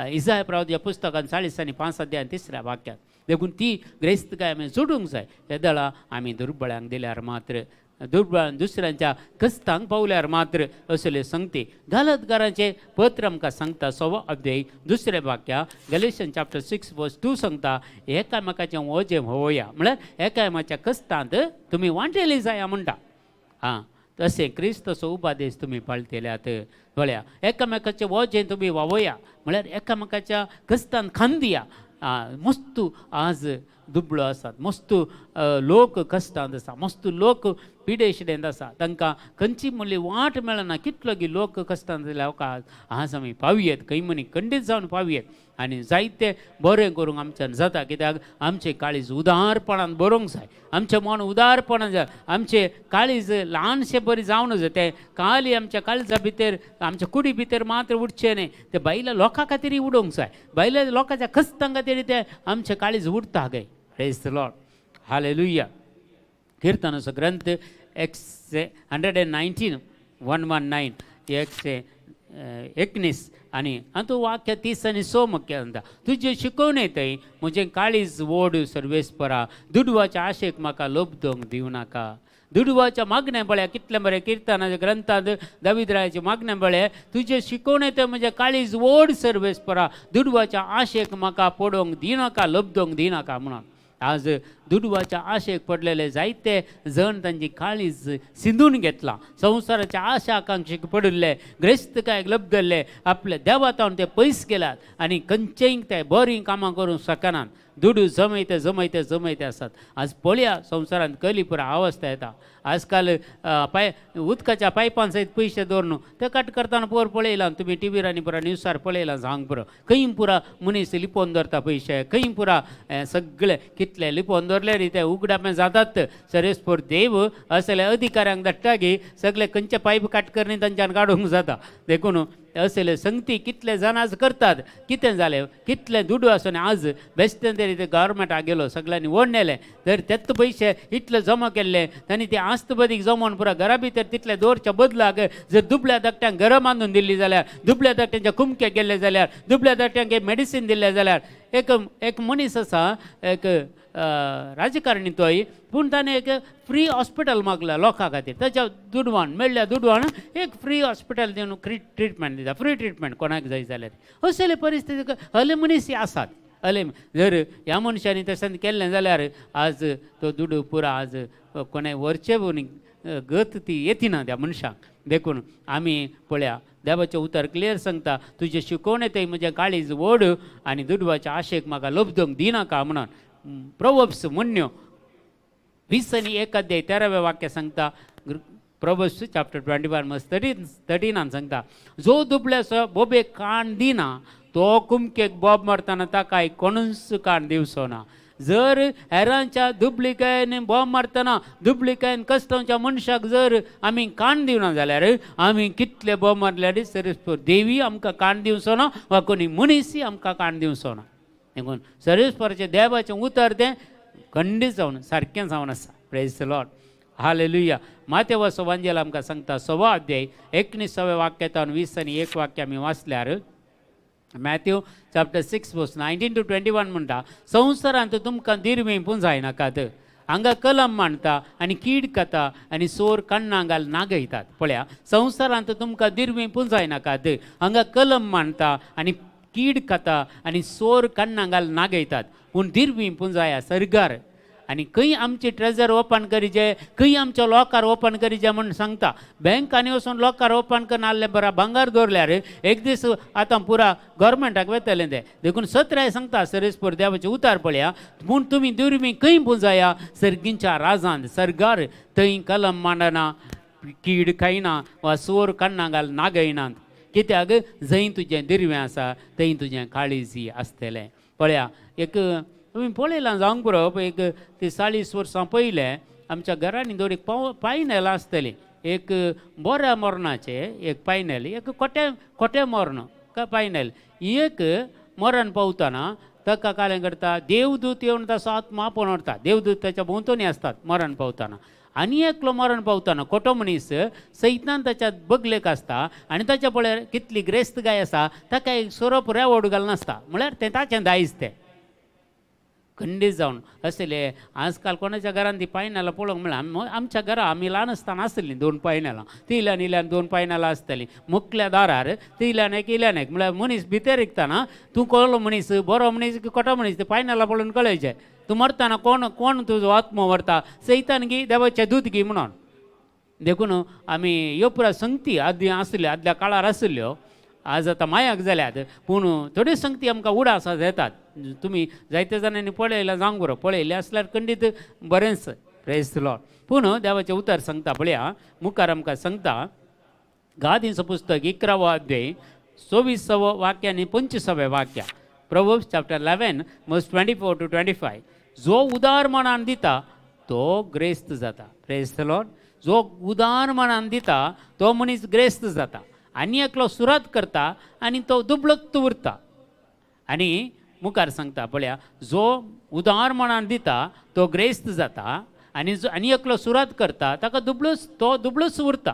इजाय प्रवाद पुस्तकान 40 आनी 5 अध्याय 3ऱ्या वाक्यात. देखून ती ग्रेस्तकाय आमी जोडूंक जाय. तेदळा आमी दुर्बळ्यांक दिल्यार मात्र, दुर्बळ दुसऱ्यांच्या कस्तांक पावल्यार मात्र असले संगती. गालतकारांचे पत्र आमकां सांगता 1.25 अध्याय 2रे वाक्या, गलेशन चॅप्टर 6 वर्स 2 सांगता, एकामेकाचें ओजें व्होवया, म्हळ्यार एकामेकाच्या कस्तांत तुमी वांटेली जाया म्हणटा. आं, तशें क्रिस्तचो उपादेश तुमी पाळटेल्यात. पळया, एकामेकाचें ओजें तुमी व्हांवया म्हळ्यार एकामेकाच्या कस्तान खांद दिया. मस्त आज दुबळो आसात, मस्त लोक कश्टांत आसा, मस्त लोक पिडेशिडेंत आसा, तांकां खंयची म्हणली वाट मेळना. कितलो गी लोक कश्टांत जाल्यार आज आमी पावयेत खंय म्हणी, खंडीत जावन पावयेत आनी जायते बरें करूंक आमच्यान जाता. कित्याक आमचें काळीज उदारपणान बरोवंक जाय, आमचें मन उदारपणान जाय, आमचें काळीज ल्हानशें बरें जावन जाय. तें काली आमच्या काळजा भितर, आमच्या कुडी भितर मात्र उडचें न्ही, तें भायल्या लोकां खातीर उडोवंक जाय. भायल्या लोकांच्या कश्टां खातीर तें आमचें काळीज उडटा गे. प्रेज the Lord, hallelujah. कीर्तनाचो ग्रंथ 119, 119, 119 आनी हातूंत वाक्य 30 आनी 6 मुख्य म्हणटा, तुजे शिकोवणे थंय म्हजें काळीज ओड सर्वेस्परा, दुडवाच्या आशेक म्हाका लोबदोंक दिवं नाका. दुडवाच्या मागणें पळया कितलें बरें किर्तनाच्या ग्रंथांत दावीद रायाचें मागणें पळय, तुजे शिकोवणे थंय म्हजें काळीज ओड सर्वेस्परा, दुडवाच्या आशेक म्हाका पडोवंक दिनाका, लब्दोंक दिनाका म्हणून. आज दुडवाच्या आशेक पडलेले जायते जण तांची काळीज सिंदून घेतला. संवसाराच्या आशा आकांक्षेक पडिल्ले, ग्रेस्तकायक लब्दल्ले, आपल्या देवातावन ते पयस गेल्यात आनी खंयचेय ते बरीं कामां करूंक शकनात. दुडू जमयते जमयते जमयते आसात. आज पळया संवसारांत कली पुरा अवस्था येता. आजकाल पाय उदकाच्या पायपान सयत पयशे दवरून ते कट करतना पोर पळयला तुमी टिवीर आनी पुरा न्यूसार पळयला. सांग पुरो, खंय पुरा मनीस लिपोवन दवरता पयशे, खंय पुरा सगळे कितले लिपोवन दवरले रे ते उगडापें जातात. सरेस्पोर देव असले अधिकाऱ्यांक धाडटा की सगळे खंयचे पायप काट करणी तांच्यान काडूंक जाता. देखून असले संगती कितले जाण आज करतात. कितें जालें, कितले दुडू आसून आज बेश्टें तरी ते गव्हर्मेंटाक गेलो, सगळ्यांनी ओडणेले तर तेच पयशे इतले जमा केल्ले तांणी ते आस्तबदीक जमोवन पुरा घरा भितर तितले दवरच्या बदलाक जर दुबळ्या धाकट्यांक घरां बांदून दिल्ली जाल्यार, दुबळ्या धाकट्यांच्या कुमके गेल्ले जाल्यार, दुबळ्या धाकट्यांक एक मेडिसीन दिल्लें जाल्यार. एक एक मनीस आसा, एक राजकारणी तोय, पूण ताणें एक फ्री हॉस्पिटल मागला लोकां खातीर. ताच्या दुडवान मेळ्ळ्या दुडवान एक फ्री हॉस्पिटल दिवन ट्रिटमेंट दिता, फ्री ट्रिटमेंट कोणाक जाय जाल्यार. असले परिस्थिती हले मनीस आसात. हले जर ह्या मनशांनी तशें केल्लें जाल्यार आज तो दुडू पुरा आज कोणें व्हरचे गत ती येतना त्या मनशाक. देखून आमी पळया, देवाचें उतर क्लियर सांगता, तुजें शिकोवणें थंय म्हजें काळीज ओड आनी दुडवाच्या आशेक म्हाका लब्दोंक दिनाका म्हणून. प्रोवर्ब्स म्हण्यो 20 आनी 1 अध्याय 13व्या वाक्य सांगता, प्रोवर्ब्स चॅप्टर 21 वर्स 13 13 सांगता, जो दुबळ्याचो बोबेक कान दिना तो कुमकेक बोब मारतना ताका कोणूच कान दिवचो ना. जर हेरांच्या दुबळिकायेन बोब मारतना, दुबळिकायेन कश्टांच्या मनशाक जर आमी कान दिवना जाल्यार आमी कितले बोब मारल्यार सर्वेस्पर देवी आमकां कान दिवचो ना वा कोणी मनीसय आमकां कान दिवचो ना. देखून सर्वेस्पराचें देवाचें उतर तें खंडीत जावन सारकें जावन आसा. Praise the Lord. हालेलुया. मातेवाचो वांजेल आमकां सांगता, 6वा अध्याय 19व्या वाक्यातावन 20 आनी 1 वाक्य आमी वाचल्यार, Matthew chapter 6 verse 19 to 21 म्हणटा, संवसारांत तुमकां दिरवीं पुंजायनाकात. हांगा कलम मांडटा आनी कीड खाता आनी चोर कण्णां घाल नागयतात. पळया, संवसारांत तुमकां दिरवीं पुंजायनाकात. हांगा कलम मांडटा आनी कीड खाता आनी चोर कण्णां घाल नागयतात. पूण दिरवीं पुंजाया सर्गार. आनी खंय आमची ट्रेजर ओपन करीजे, खंय आमचो लॉकर ओपन करीजे म्हूण सांगता. बँकांनी वचून लॉकर ओपन करून आहले बरा भांगर दवरल्यार एक दीस आतां पुरा गव्हर्मेंटाक वेतलें तें. देखून सत्राय सांगता, सरेस्पर देवाचें उतार पळया, पूण तुमी दुर्मी खंय पुंजाया? सर्गींच्या राजांत, सर्गार. थंय कलम मांडना, कीड खायना वा चोर कण्णां घाल नागयनात. कित्याक जंय तुजें दिरवें आसा थंय तुजें काळीजी आसतलें. पळया, एक तुमी पळयलां जावंक पुरो, एक ती 40 वर्सां पयलें आमच्या घरांनी दोन एक पायनेलां आसतलीं. एक बोऱ्या मोरणाचें एक पायनेल, एक कोटे कोटे मोर्ण पायनेल. एक मरण पावतना ताका कालें करता, देवदूत येवन ताचो आत्मा आपोवन व्हरता. देवदूत ताच्या भोंवतणी आसतात मरण पावतना. आनी एकलो मरण पावतना खोटो मनीस सैतान ताच्या बगलेक आसता आनी ताच्या पळयार कितली ग्रेस्त गाय आसा, ताका एक सोरोप रेवड घालनासता, म्हळ्यार तें ताचें दायज. तें खंडीत जावन असले आजकाल कोणाच्या घरान ती पायनेलां पळोवंक मेळना. आमच्या घरा आमी ल्हान आसतना आसलीं दोन पायनेलां. तिल्यान इल्यान दोन पायनेलां आसतलीं मुखल्या दारार, तिल्यान एक, इल्यान एक. म्हळ्यार मनीस भितर रिगतना तूं कसलो मनीस, बरो मनीस की खोटो मनीस, ते पायनेलां पळोवन कळयचें. तूं मरतना कोण कोण तुजो आत्मो व्हरता, सैतान गी देवाचें दूत गी म्हणून. देखून आमी ह्यो पुरा संगती आदीं आसल्यो, आदल्या काळार आसल्यो, आज आतां मायाक जाल्यात. पूण थोड्यो संगती आमकां उडास येतात. तुमी जायते जाणांनी पळयलां जावंक बरो, पळयलें आसल्यार खंडीत बरेंच. प्रेज लॉर्ड. पूण देवाचें उतर सांगता, पळया, मुखार आमकां सांगता, गादींचो पुस्तक 11वो अध्याय 24वो वाक्य आनी 25वें वाक्य, Proverbs chapter 11 verse 24 to 25. जो उदार मनान दिता तो ग्रेस्त जाता. प्रेज लॉर्ड. जो उदार मनान दिता तो मनीस ग्रेस्त जाता. आनी एकलो सुरात करता आनी तो दुबळत उरता. आनी मुखार सांगता, पळया, जो उदार मनान दिता तो ग्रेस्त जाता आनी जो आनी एकलो सुरात करता ताका दुबळोच, तो दुबळोच उरता.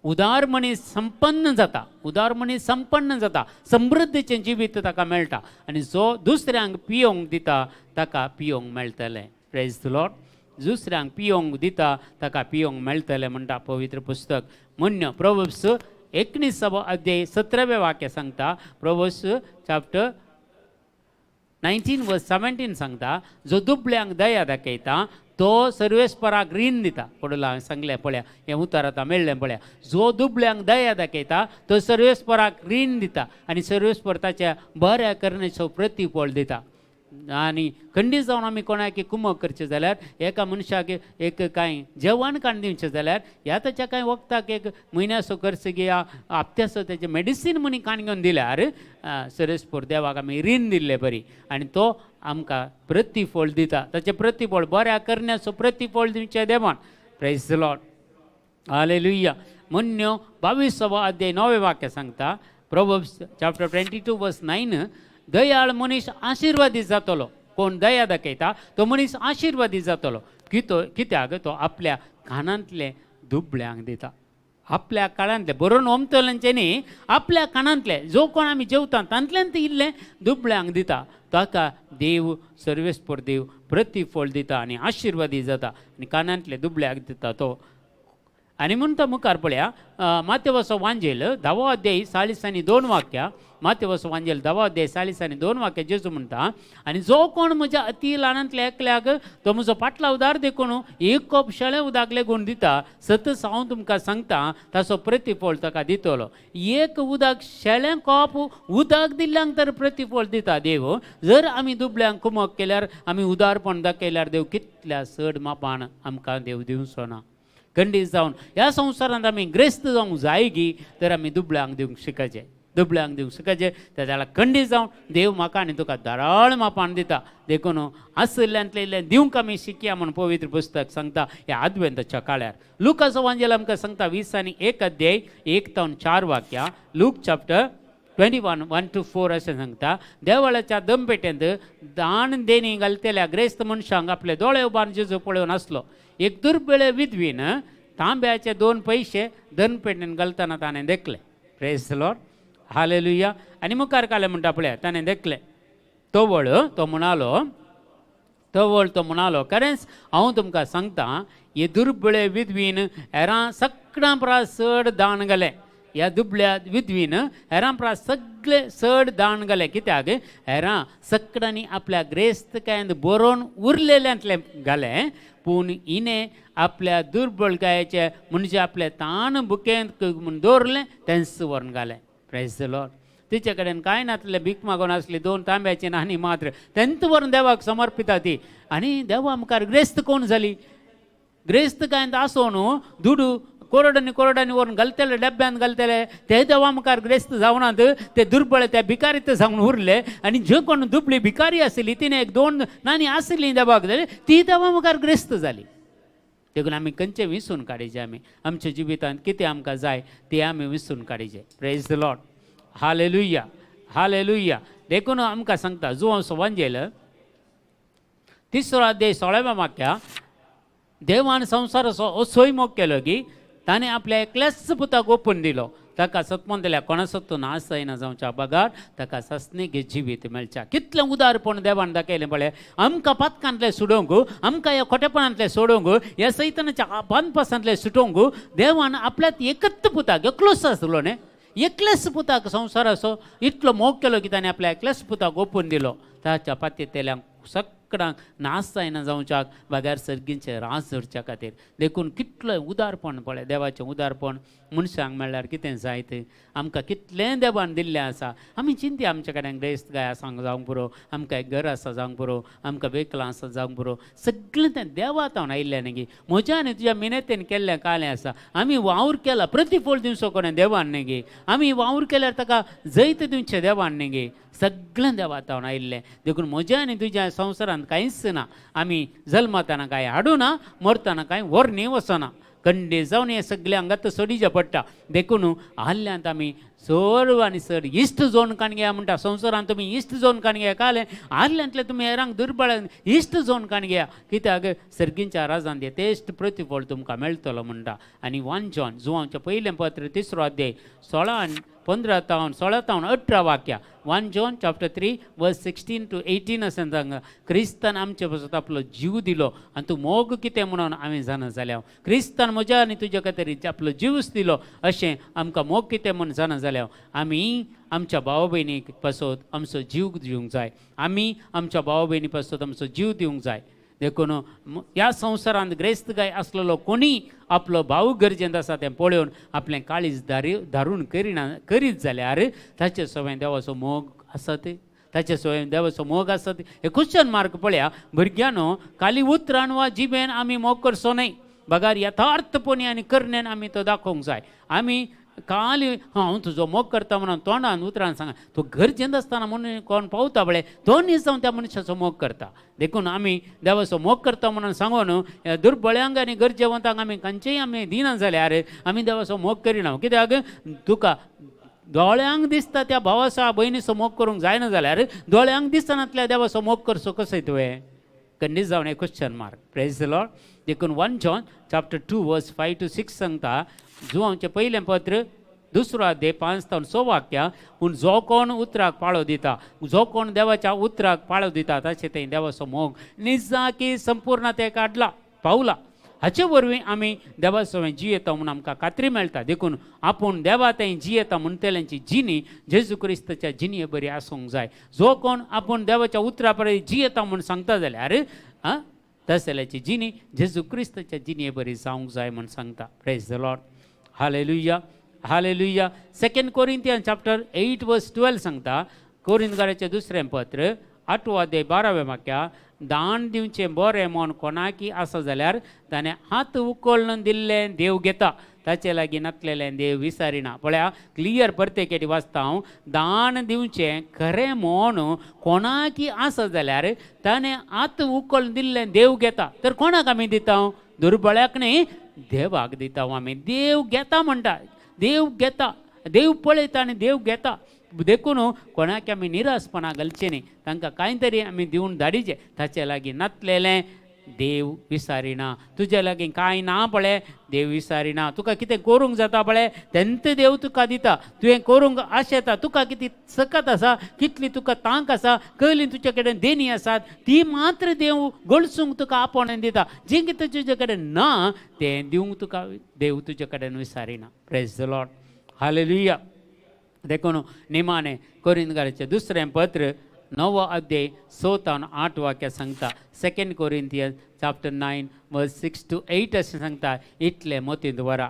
उदार मनीस संपन्न जाता. उदार मनीस संपन्न जाता, समृद्धीचें जिवीत ताका मेळटा. आनी जो दुसऱ्यांक पियोंक दिता ताका पियोंक मेळटलें. प्रेज लॉर्ड. दुसऱ्यांक पियोंक दिता ताका पियोंक मेळटलें म्हणटा पवित्र पुस्तक. म्हण्य प्रोवर्ब्स 19वो अध्याय 17वें वाक्य सांगता, Proverbs chapter 19 verse 17 सांगता, जो दुबळ्यांक दया दाखयता तो सर्वेस्पराक रीण दिता. पडला हांवें सांगलें, पळया, हें उतर आतां मेळ्ळें. पळया, जो दुबळ्यांक दया दाखयता तो सर्वेस्पराक रीण दिता आनी सर्वेस्पर ताच्या बऱ्या करण्याचो प्रतिफळ दिता. आनी खंडीत जावन आमी कोणाक कुमक करचें जाल्यार, एका मनशाक एक कांय जेवण काडून दिवचें जाल्यार, ह्या ताच्या कांय वखदाक एक म्हयन्याचो खर्च घेया, हप्त्याचो तेजें मेडिसीन म्हणी काण घेवन दिल्यार, सर्वेस्पर देवाक आमी रीण दिल्ले बरी आनी तो आमकां प्रतिफळ दिता. ताचें प्रतिफळ, बऱ्या करण्याचो प्रतिफळ दिवचें देवान. प्रेज लॉर्ड. हालेलुया. म्हण्य 22वो अध्याय 9वें वाक्य सांगता, Proverbs chapter 22 verse 9, दयाळ मनीस आशिर्वादीत जातलो. कोण दया दाखयता तो मनीस आशिर्वादीत जातलो. कितो कित्याक तो आपल्या कानांतले दुबळ्यांक दिता. आपल्या काळांतले बरोवन ओमतल्यांचे न्ही, आपल्या कानांतले, जो कोण आमी जेवता तांतल्यान ते इल्लें दुबळ्यांक दिता, ताका देव, सर्वेस्पर देव प्रतिफळ दिता आनी आशिर्वादी जाता. आनी कानांतले दुबळ्याक दिता तो. आनी म्हूण तो मुखार पळया, मातेवाचो वांजेल 10वो अध्याय 40 आनी 2 वाक्या, मातेवाचो वांजेल 10वो अध्याय 40 आनी 2 वाक्य, जेजू म्हणटा, आनी जो कोण म्हज्या अती ल्हानांतल्या एकल्याक तो म्हजो पाटलावदार देखून एक कप शेळें उदक लेगून दिता, सतच हांव तुमकां सांगता, ताचो प्रतिफळ ताका दितलो. एक उदक, शेळें कप उदक दिल्ल्यांक तर प्रतिफळ दिता देव. जर आमी दुबळ्यांक कुमक केल्यार, आमी उदारपण दाखयल्यार, देव कितल्या चड मापान आमकां देव दिवचो ना? खंडीत जावन ह्या संवसारांत आमी ग्रेस्त जावंक जाय गी तर आमी दुबळ्यांक दिवंक शिकाचें, दुबळ्यांक दिवंक शिकाचें. त्या जाल्यार खंडीत जावन देव म्हाका आनी तुका धाराळ मापान दिता. देखून आशिल्ल्यांतलें इल्लें दिवंक आमी शिकया म्हूण पवित्र पुस्तक सांगता ह्या आदवेंताच्या काळार. लुकाचो वांजेल आमकां सांगता, 20 आनी 1 अध्याय 1 तावन 4 वाक्यां, लूक चॅप्टर 21 1 to 4 अशें सांगता. देवळाच्या दमपेटेंत दान देणी घालतल्या ग्रेस्त मनशांक आपले दोळे उबारून जेजू पळोवन आसलो. एक दुर्बळे विधवीन तांब्याचे 2 पयशे दनपेटेन घालतना ताणें देखले. प्रेज लॉर्ड, हालेलुया. आनी मुखार काले म्हणटा पळया, ताणें देखले. तवळ तो म्हणालो, तवळ तो म्हणालो, खरेंच हांव तुमकां सांगता, हे दुर्बळे विधवीन हेरां सगळ्यां परस चड दान घालें. ह्या दुबळ्या विधवीन हेरां परस सगळे चड दान घालें. कित्याक हेरां सगळ्यांनी आपल्या ग्रेस्तकायेंत बरोवन उरलेल्यांतलें घालें, पूण हिणें आपल्या दुर्बळकायेचे, म्हणजे आपल्या ताण बुकेंत म्हूण दवरलें तेंच व्हरून घालें. प्रेज the Lord. तिचे कडेन कांय नासलें, भीक मागून आसली, 2 तांब्याची नाणी मात्र तेंत व्हरून देवाक समर्पिता ती. आनी देवा मुखार ग्रेस्त कोण जाली? ग्रेस्त कांय आसो न्हू, दुडू कोरडांनी कोरडांनी व्हरून घालतले, डब्यांत घालतले, ते देवा मुखार ग्रेस्त जावनात. ते दुर्बळ, त्या भिकारी ते जावन उरले. आनी जे कोण दुबळी भिकारी आसली, तिणें एक 2 नाणी आसली देवाक जाली, ती देवा मुखार ग्रेस्त जाली. देखून आमी खंयचे विसून काडीचे. आमी आमच्या जिवितांत कितें आमकां जाय तें आमी विसून काडीचे. प्रेज the Lord, hallelujah, hallelujah. देखून आमकां सांगता, जुवांव सवांजेल तिसरो अध्याय 16व्या वाक्या, देवान संवसाराचो असोय मोग केलो की ताणें आपल्या एकल्याच पुताक ओपून दिलो, ताका सतमंतल्या कोणासो नाश जायना जावच्या बगार ताका सासणीक जिवीत मेळच्या. कितलें उदारपण देवान दाखयलें पळय. आमकां पातकांतलें सुडोवंक, आमकां ह्या खोटेपणांतलें सोडोवंक, ह्या सैतानाच्या बांदपासांतलें सुटोवंक देवान आपल्यात एकच पुताक, एकलोच आसलो न्ही, एकल्याच पुताक, संवसाराचो इतलो मोग केलो की ताणें आपल्या एकल्याच पुताक ओपून दिलो, ताच्या पातयेंतल्यांक सगळ्यांक नाश जायना जावच्याक बगैर सर्गींचे रास धरच्या खातीर. देखून कितलें उदारपण पळय देवाचें. उदारपण मनशांक मेळ्ळ्यार कितें जायत? आमकां कितलें देवान दिल्लें आसा. आमी चिंती, आमच्या कडेन ग्रेस्त गाय आसा जावंक पुरो, आमकां एक घर आसा जावंक पुरो, आमकां वेकलां आसा जावंक पुरो. सगळें तें देवा तावन आयिल्लें न्ही. म्हज्या आनी तुज्या मिनेतेन केल्लें कालें आसा. आमी वावर केला, प्रतिफळ दिवचो कोणें? देवान न्ही. आमी वावर केल्यार ताका जैत दिवचें देवान न्ही. सगळें देवा तावन आयिल्लें. देखून म्हज्या आनी तुज्या संवसारांत कांयच ना. आमी जल्मताना कांय हाडूना, मरतना कांय व्हरनी वचना. कंडे जावन हें सगळें हांगात सोडीचें पडटा. देखून आहल्यांत आमी चड आनी चड इश्ट जोन काणग्या म्हणटा. संवसारांत तुमी इश्ट जोन काणग्या कालें, आहल्यांतले तुमी हेरांक दुर्बळ इश्ट जोन काणग्या, कित्याक सर्गींच्या राजान यथेश्ट प्रतिफळ तुमकां मेळटलो म्हणटा. आनी 1 जॉन, जुवांचें पयलें पत्र, तिसरो अध्याय 16 आनी 15 तावन, 16 तावन 18 वाक्या, 1 John chapter 3 verse 16 to 18 अशें सांगा. क्रिस्तान आमचे पासत आपलो जीव दिलो आनी तूं मोग कितें म्हणून आमी जाणा जाल्या. क्रिस्तान म्हज्या आनी तुज्या खातीर आपलो जीवच दिलो, अशें आमकां मोग कितें म्हूण जाणा जाल्या. आमी आमच्या भाव भयणीक पासत आमचो जीव दिवंक जाय. आमी आमच्या भाव भयणी पासत आमचो जीव दिवंक जाय. देखून ह्या संवसारांत ग्रेस्त गाय आसलेलो कोणी आपलो भाव गरजेंत आसा तें पळोवन आपलें काळीज दारी धारून करिना करीत जाल्यार ताचे सवय देवाचो मोग आसत? ताचे सवय देवाचो मोग आसत? हे क्वेश्चन मार्क. पळया भुरग्यांनो, खाली उतरान वा जिबेन आमी मोग करचो न्हय, बगार यथार्थपणी आनी करण्यान आमी तो दाखोवंक जाय. आमी खाली हांव तुजो मोग करता म्हणून तोंडान उतरान सांगा, तो गरजेंत आसतना म्हणून कोण पावता पळय, तो न्ही जावन त्या मनशाचो मोग करता. देखून आमी देवाचो मोग करता म्हणून सांगून ह्या दुर्बळ्यांक आनी गरजेवंतांक आमी खंयचेय आमी दिना जाल्यार आमी देवाचो मोग करिना. कित्याक तुका दोळ्यांक दिसता त्या भावाचो भयणीचो मोग करूंक जायना जाल्यार दोळ्यांक दिसनातल्या देवाचो मोग करचो कसो तुवें? कंडीत जावन एक क्वेश्चन मार्क. प्रेज the Lord. देखून 1 John chapter 2 verse 5 to 6 सांगता, जुवांचें पयलें पत्र दुसरो अध्याय 5 तावन 6 वाक्या, पूण जो कोण उतराक पाळो दिता, जो कोण देवाच्या उतराक पाळो दिता, ताचे थंय देवाचो मोग निजाकी संपूर्ण ते काडला पावला. हाचे वरवीं आमी देवा सवें जियेता म्हूण आमकां खात्री मेळटा. देखून आपूण देवा थंय जियेता म्हणटल्यांची जिणी जेजू क्रिस्ताच्या जिणये बरी आसूंक जाय. जो कोण आपूण देवाच्या उतरा बरी जियेता म्हूण सांगता जाल्यार आं तसल्याची जिणी जेजू क्रिस्ताच्या जिणये बरी जावंक जाय म्हूण सांगता. प्रेज the Lord, hallelujah, hallelujah. Second Corinthian chapter 8 verse 12 सांगता, कोरिंतकाराचें दुसरें पत्र आठवो अध्याय 12व्या वाक्या, दान दिवचें बरें मन कोणाकी आसा जाल्यार ताणें हात उखलून दिल्लें देव घेता, ताचे लागीं नातलेलें देव विसारिना. पळया, क्लियर परते केटी वाचता हांव. दान दिवचें खरें मन कोणाकी आसा जाल्यार ताणें हात उखलून दिल्लें देव घेता. तर कोणाक आमी दिता? दुर्बळ्याक न्ही, देवाक दिता आमी. देव घेता म्हणटा, देव घेता, देव पळयता आनी देव घेता. देखून कोणाक आमी निराशपणा घालचें न्ही, तांकां कांय तरी आमी दिवन धाडीचें. ताचे लागीं नातलेलें देव विसारिना. तुज्या लागीं कांय ना पळय, देव विसारिना. तुका कितें करूंक जाता पळय, तेंत देव तुका दिता. तुवें करूंक आशेता, तुका कितें सकत आसा, कितली तुका तांक आसा, कसली तुजे कडेन देणी आसात, ती मात्र देव गळसूंक तुका आपोवणें दिता. जें कितें तुजे कडेन ना तें दिवंक तुका देव तुजे कडेन विसारिना. Praise the Lord, hallelujah. देखून निमाणें कोरिंदकाराचें दुसरें पत्र 9 अध्याय 6 तावन 8 वाक्य सांगता. 2 Corinthians chapter 9 verse 6 to 8 अशें सांगता, इतलें मतींत दवरा,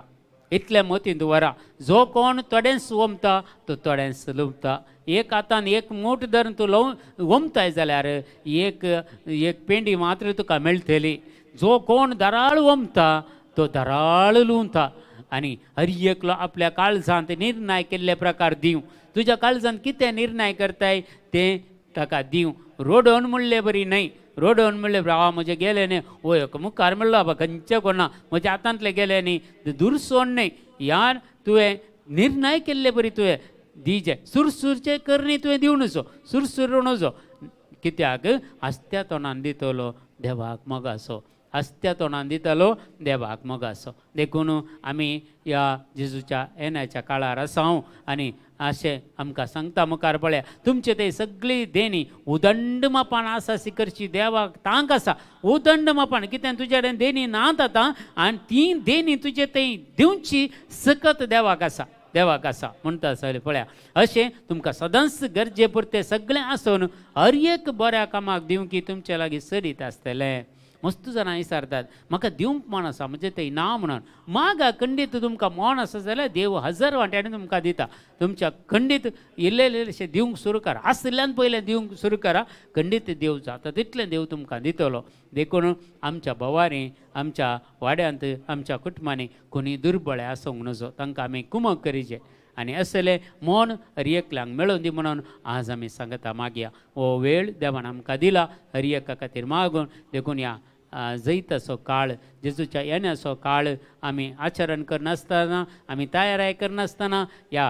इतलें मतींत दवरा, जो कोण थोडेंच ओमता तो थोडेंच लुंबता. एक हातान एक मूठ धरून तूं ओमताय जाल्यार एक एक पेंडी मात्र तुका मेळटली. जो कोण दराळ ओमता तो दराळ लुंवता. आनी हर एकलो आपल्या काळजांत निर्णय केल्ले प्रकार दिवं. तुज्या काळजांत कितें निर्णय करताय तें ताका दिवं. रोडोवन म्हणले बरी न्हय, रोडोवन म्हणले आ म्हजें गेलें न्ही, वय मुखार म्हणलो बाबा खंयचें कोणा म्हज्या हातांतलें गेलें न्ही, दुरसोण न्हय. यार तुवें निर्णय केल्ले बरी तुवें दिजे. सुरसुरचे करणी तुवें दिवं नजो, सुरसुर नजो. कित्याक आस्त्या तोंडान दितलो देवाक मोगासो, आस्त्या तोंडान दितलो देवाक मोगासो. देखून आमी ह्या जेजूच्या येण्याच्या काळार आसा आनी अशें आमकां सांगता मुखार पळया, तुमचे ते सगळी देणी उदंड मापान आसा सी करची देवाक तांक आसा. उदंड मापान कितें तुजे कडेन देणी नात आतां, आनी ती देणी तुजे थंय दिवची सकत देवाक आसा, देवाक आसा म्हणटा सगळें पळया. अशें तुमकां सदांच गरजे पुरतें सगळें आसून हर एक बऱ्या कामाक दिवंक तुमचे लागीं चडीत आसतलें. मस्त जाणां विचारतात म्हाका दिवंक मन आसा म्हणजे थंय ना म्हणून. मागा खंडीत तुमकां मन आसा जाल्यार देव हजार वांट्यांनी तुमकां दिता. तुमच्या खंडीत इल्लें इल्लें दिवंक सुरू करा, आशिल्ल्यान पयलें दिवंक सुरू करा, खंडीत देव जाता तितलें देव तुमकां दितलो. देखून आमच्या भवारी, आमच्या वाड्यांत, आमच्या कुटुंबांनी कोणी दुर्बळे आसूंक नजो, तांकां आमी कुमक करीचे आनी असलें मन हर एकल्यांक मेळोवन दी म्हणून आज आमी सांगता मागया. हो वेळ देवान आमकां दिला हर एका खातीर मागून. देखून ह्या जैताचो काळ, जेजूच्या येण्याचो काळ आमी आचरण करनासतना, आमी तयाराय करनासतना ह्या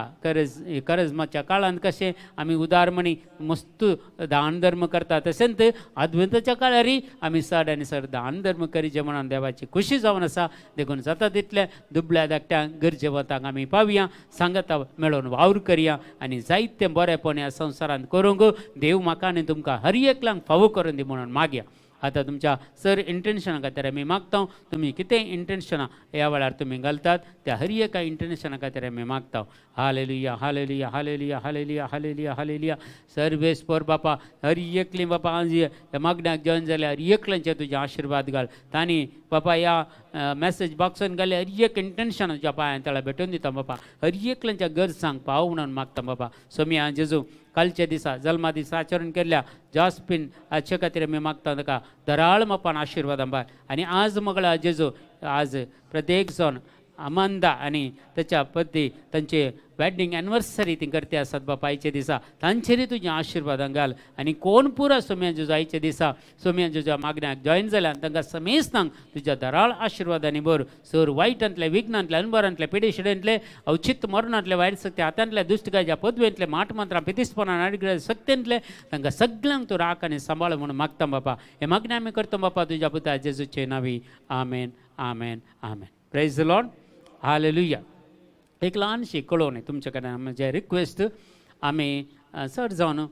करजमाच्या काळांत कशें आमी उदारमणी मस्त दान धर्म करता, तशेंच आद्वेंताच्या काळारय आमी चड आनी चड दान धर्म करीचे म्हणून देवाची खुशी जावन आसा. देखून जाता तितलें दुबळ्या धाकट्यांक गरजेवंतांक आमी पावया, सांगता मेळोवन वावर करया आनी जायतें बरेंपण ह्या संवसारांत करूंक देव म्हाका आनी तुमकां हर एकल्यांक फावो करून दी म्हणून मागया. आतां तुमच्या सर इंटेन्शना खातीर आमी मागता, तुमी कितें इंटेन्शनां ह्या वेळार तुमी घालतात त्या हर एका इंटेन्शना खातीर आमी मागता. Hallelujah, hallelujah, hallelujah, hallelujah, hallelujah, hallelujah. सर्वेस्पर बापा हर एकली बापा आज ह्या मागण्याक जॉयन जाल्यार हर एकल्यांचे तुजे आशिर्वाद घाल. तांणी बापा ह्या मॅसेज बॉक्सान घाले हर एक इंटेन्शन तुज्या पांयां तळा भेटून दिता बापा. हर एकल्यांच्या गरजांक पाव म्हणून मागता बापा. सोमिया जेजू कालच्या दिसा जल्मा दिसा आचरण केल्ल्या जास्पिन हाचे खातीर आमी मागता ताका दराळ मापान आशिर्वाद आंबा. आनी आज मगळा जेजू आज प्रत्येक जाण अमांदा आनी ताच्या पती तांचे वेडिंग एनिवर्सरी ती करते आसात बापा आयच्या दिसा, तांचेरय तुज्या आशिर्वादां घाल. आनी कोण पुरा सोम्या जेजू आयच्या दिसा सोम्या जेजूच्या मागण्याक जॉयन जाल्यान तांकां समेस्तांक तुज्या दराळ आशिर्वादांनी भर. सर वायटांतले, विघ्नांतले, अनबरांतले, पिडेशिडेंतले, अवचित मरणांतले, वायट सक्ती हातांतले, दुश्टकाच्या पदवेंतले, माट मंत्रां, पितिस्पणां, नाडगिऱ्या सक्तेंतले तांकां सगळ्यांक तूं राख आनी सांबाळ म्हणून मागता बापा. हे मागणें आमी करता बापा तुज्या पुता जेजूचे नांवी. आमेन, आमेन, आमेन. Praise the Lord, hallelujah. एक ल्हानशी कळोवणी तुमचे कडेन म्हजें रिक्वेस्ट, आमी चड जावन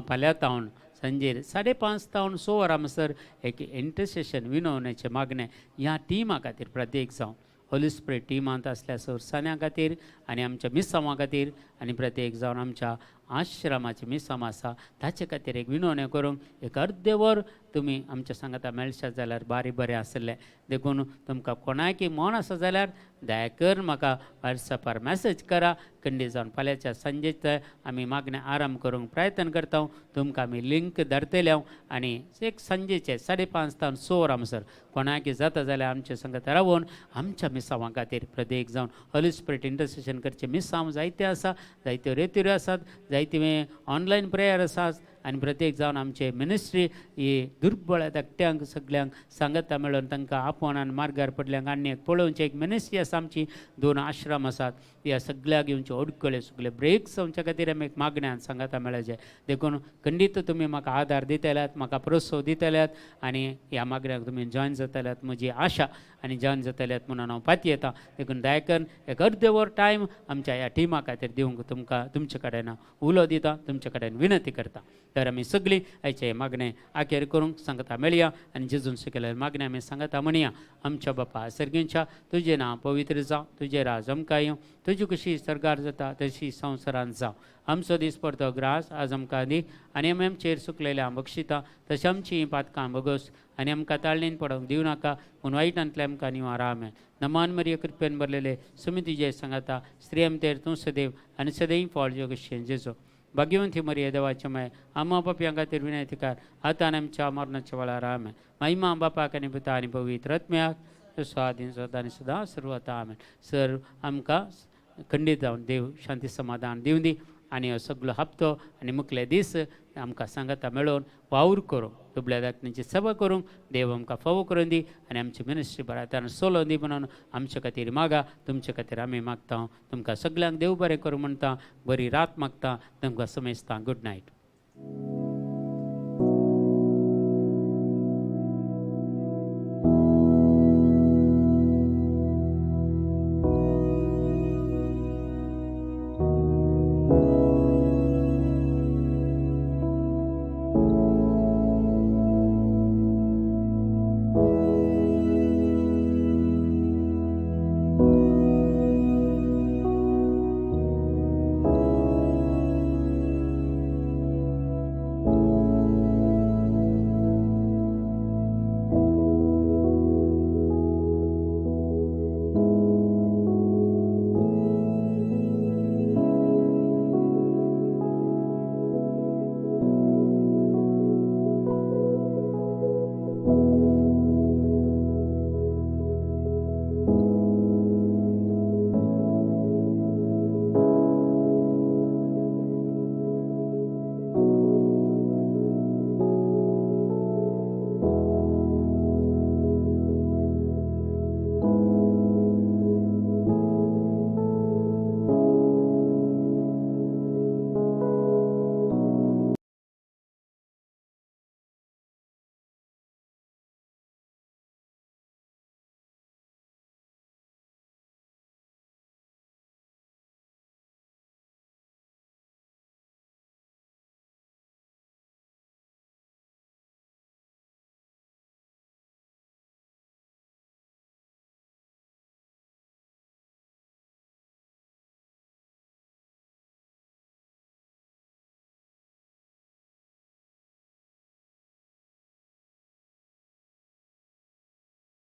फाल्यां तावन सांजेर 5:30 तावन 6 वरां म्हणसर एक इंटरसेशन विनवण्याचें मागणें ह्या टिमा खातीर, प्रत्येक जावन होली स्पिरीट टिमांत आसल्या सोरसान्या खातीर आनी आमच्या मिसांवा खातीर आनी प्रत्येक जावन आमच्या आश्रमाचें मिसांव आसा ताचे खातीर एक विनवणें करूंक एक अर्दें वर तुमी आमच्या सांगाता मेळशात जाल्यार बारी बरें आसलें. देखून तुमकां कोणाकय मन आसा जाल्यार दया करून म्हाका वॉट्सॅपार मॅसेज करा. खंडीत जावन फाल्यांच्या सांजेच आमी मागणें आराम करूंक प्रयत्न करता. तुमकां आमी लिंक धाडटले हांव आनी एक सांजेचे 5:30 तावन 6 वरां म्हणसर कोणाकय जाता जाल्यार आमच्या संगत रावून आमच्या मिसांवां खातीर प्रत्येक जावन होली स्पिरीट इंटरसेशन करचें मिसांव जायते आसा, जायत्यो रेतिऱ्यो आसात, जायते ऑनलायन प्रेयर आसात. आनी प्रत्येक जावन आमचे मिनिस्ट्री ही दुर्बळ धाकट्यांक सगल्यांक सांगता मेळून तांकां आपोवन आनी मार्गार पडल्यांक आनी एक पळोवचें एक मिनिस्ट्री आसा आमची. दोन आश्रम आसात. ह्या सगळ्याक येवच्यो अडकळे सगळे ब्रेक्स जावच्या खातीर आमी एक मागण्यान सांगाता मेळचे. देखून खंडीत तुमी म्हाका आदार दितल्यात, म्हाका प्रोत्साह दितल्यात आनी ह्या मागण्याक तुमी जॉयन जातल्यात म्हजी आशा आनी जॉयन जातल्यात म्हणून हांव पातयेता. देखून दयाकन एक अर्दे वर टायम आमच्या ह्या टिमा खातीर दिवंक तुमकां तुमचे कडेन उलो दिता, तुमचे कडेन विनंती करता. तर आमी सगळीं आयचे मागणें आखेर करूंक सांगता मेळया आनी जेजून शिकयल्ले मागणें आमी सांगता म्हणया. आमच्या बापा सर्गींच्या, तुजें नांव पवित्र जावं, तुजें राज आमकां येवं, तुजी कशी सर्गार जाता तशी संवसारांत जावं. आमचो दीस पडतो ग्रास आज आमकां दी आनी आमी आमचेर सुकलेल्या बक्षिता तशें आमची पातकां भोगोस आनी आमकां ताळणीन पडोवंक दिवं नाका, पूण वायटांतले आमकां निवार. आमेन. नमान मरिय, कृपेन भरलेले, सुमी तुजे सांगाता, स्त्री आमतेर तूं सदैव आनी सदैव फळ जोगशें जेजो. भाग्यवंती मरिय, देवाचे माय, आम्हा पापयां खातीर विनंती कर, आतां आनी आमच्या मरणाच्या वेळार. आमेन. महिमा बापाक आनी पुता आनी पवित्र आत्म्याक, स्वाधीन सदां आनी सदां सुरवात. आमेन. सर आमकां खंडीत जावन देव शांती समाधान दिवं दी आनी हो सगळो हप्तो आनी मुखले दीस आमकां सांगाता मेळोवन वावर करूंक, दुबल्या दाखण्याची सेवा करूंक देव आमकां फावो करून दी आनी आमची मिनिस्ट्री बऱ्या चलोवन दी म्हणून आमचे खातीर मागा, तुमचे खातीर आमी मागता. तुमकां सगल्यांक देव बरें करूं म्हणटा, बरी रात मागता, तुमकां समेजता. Good night.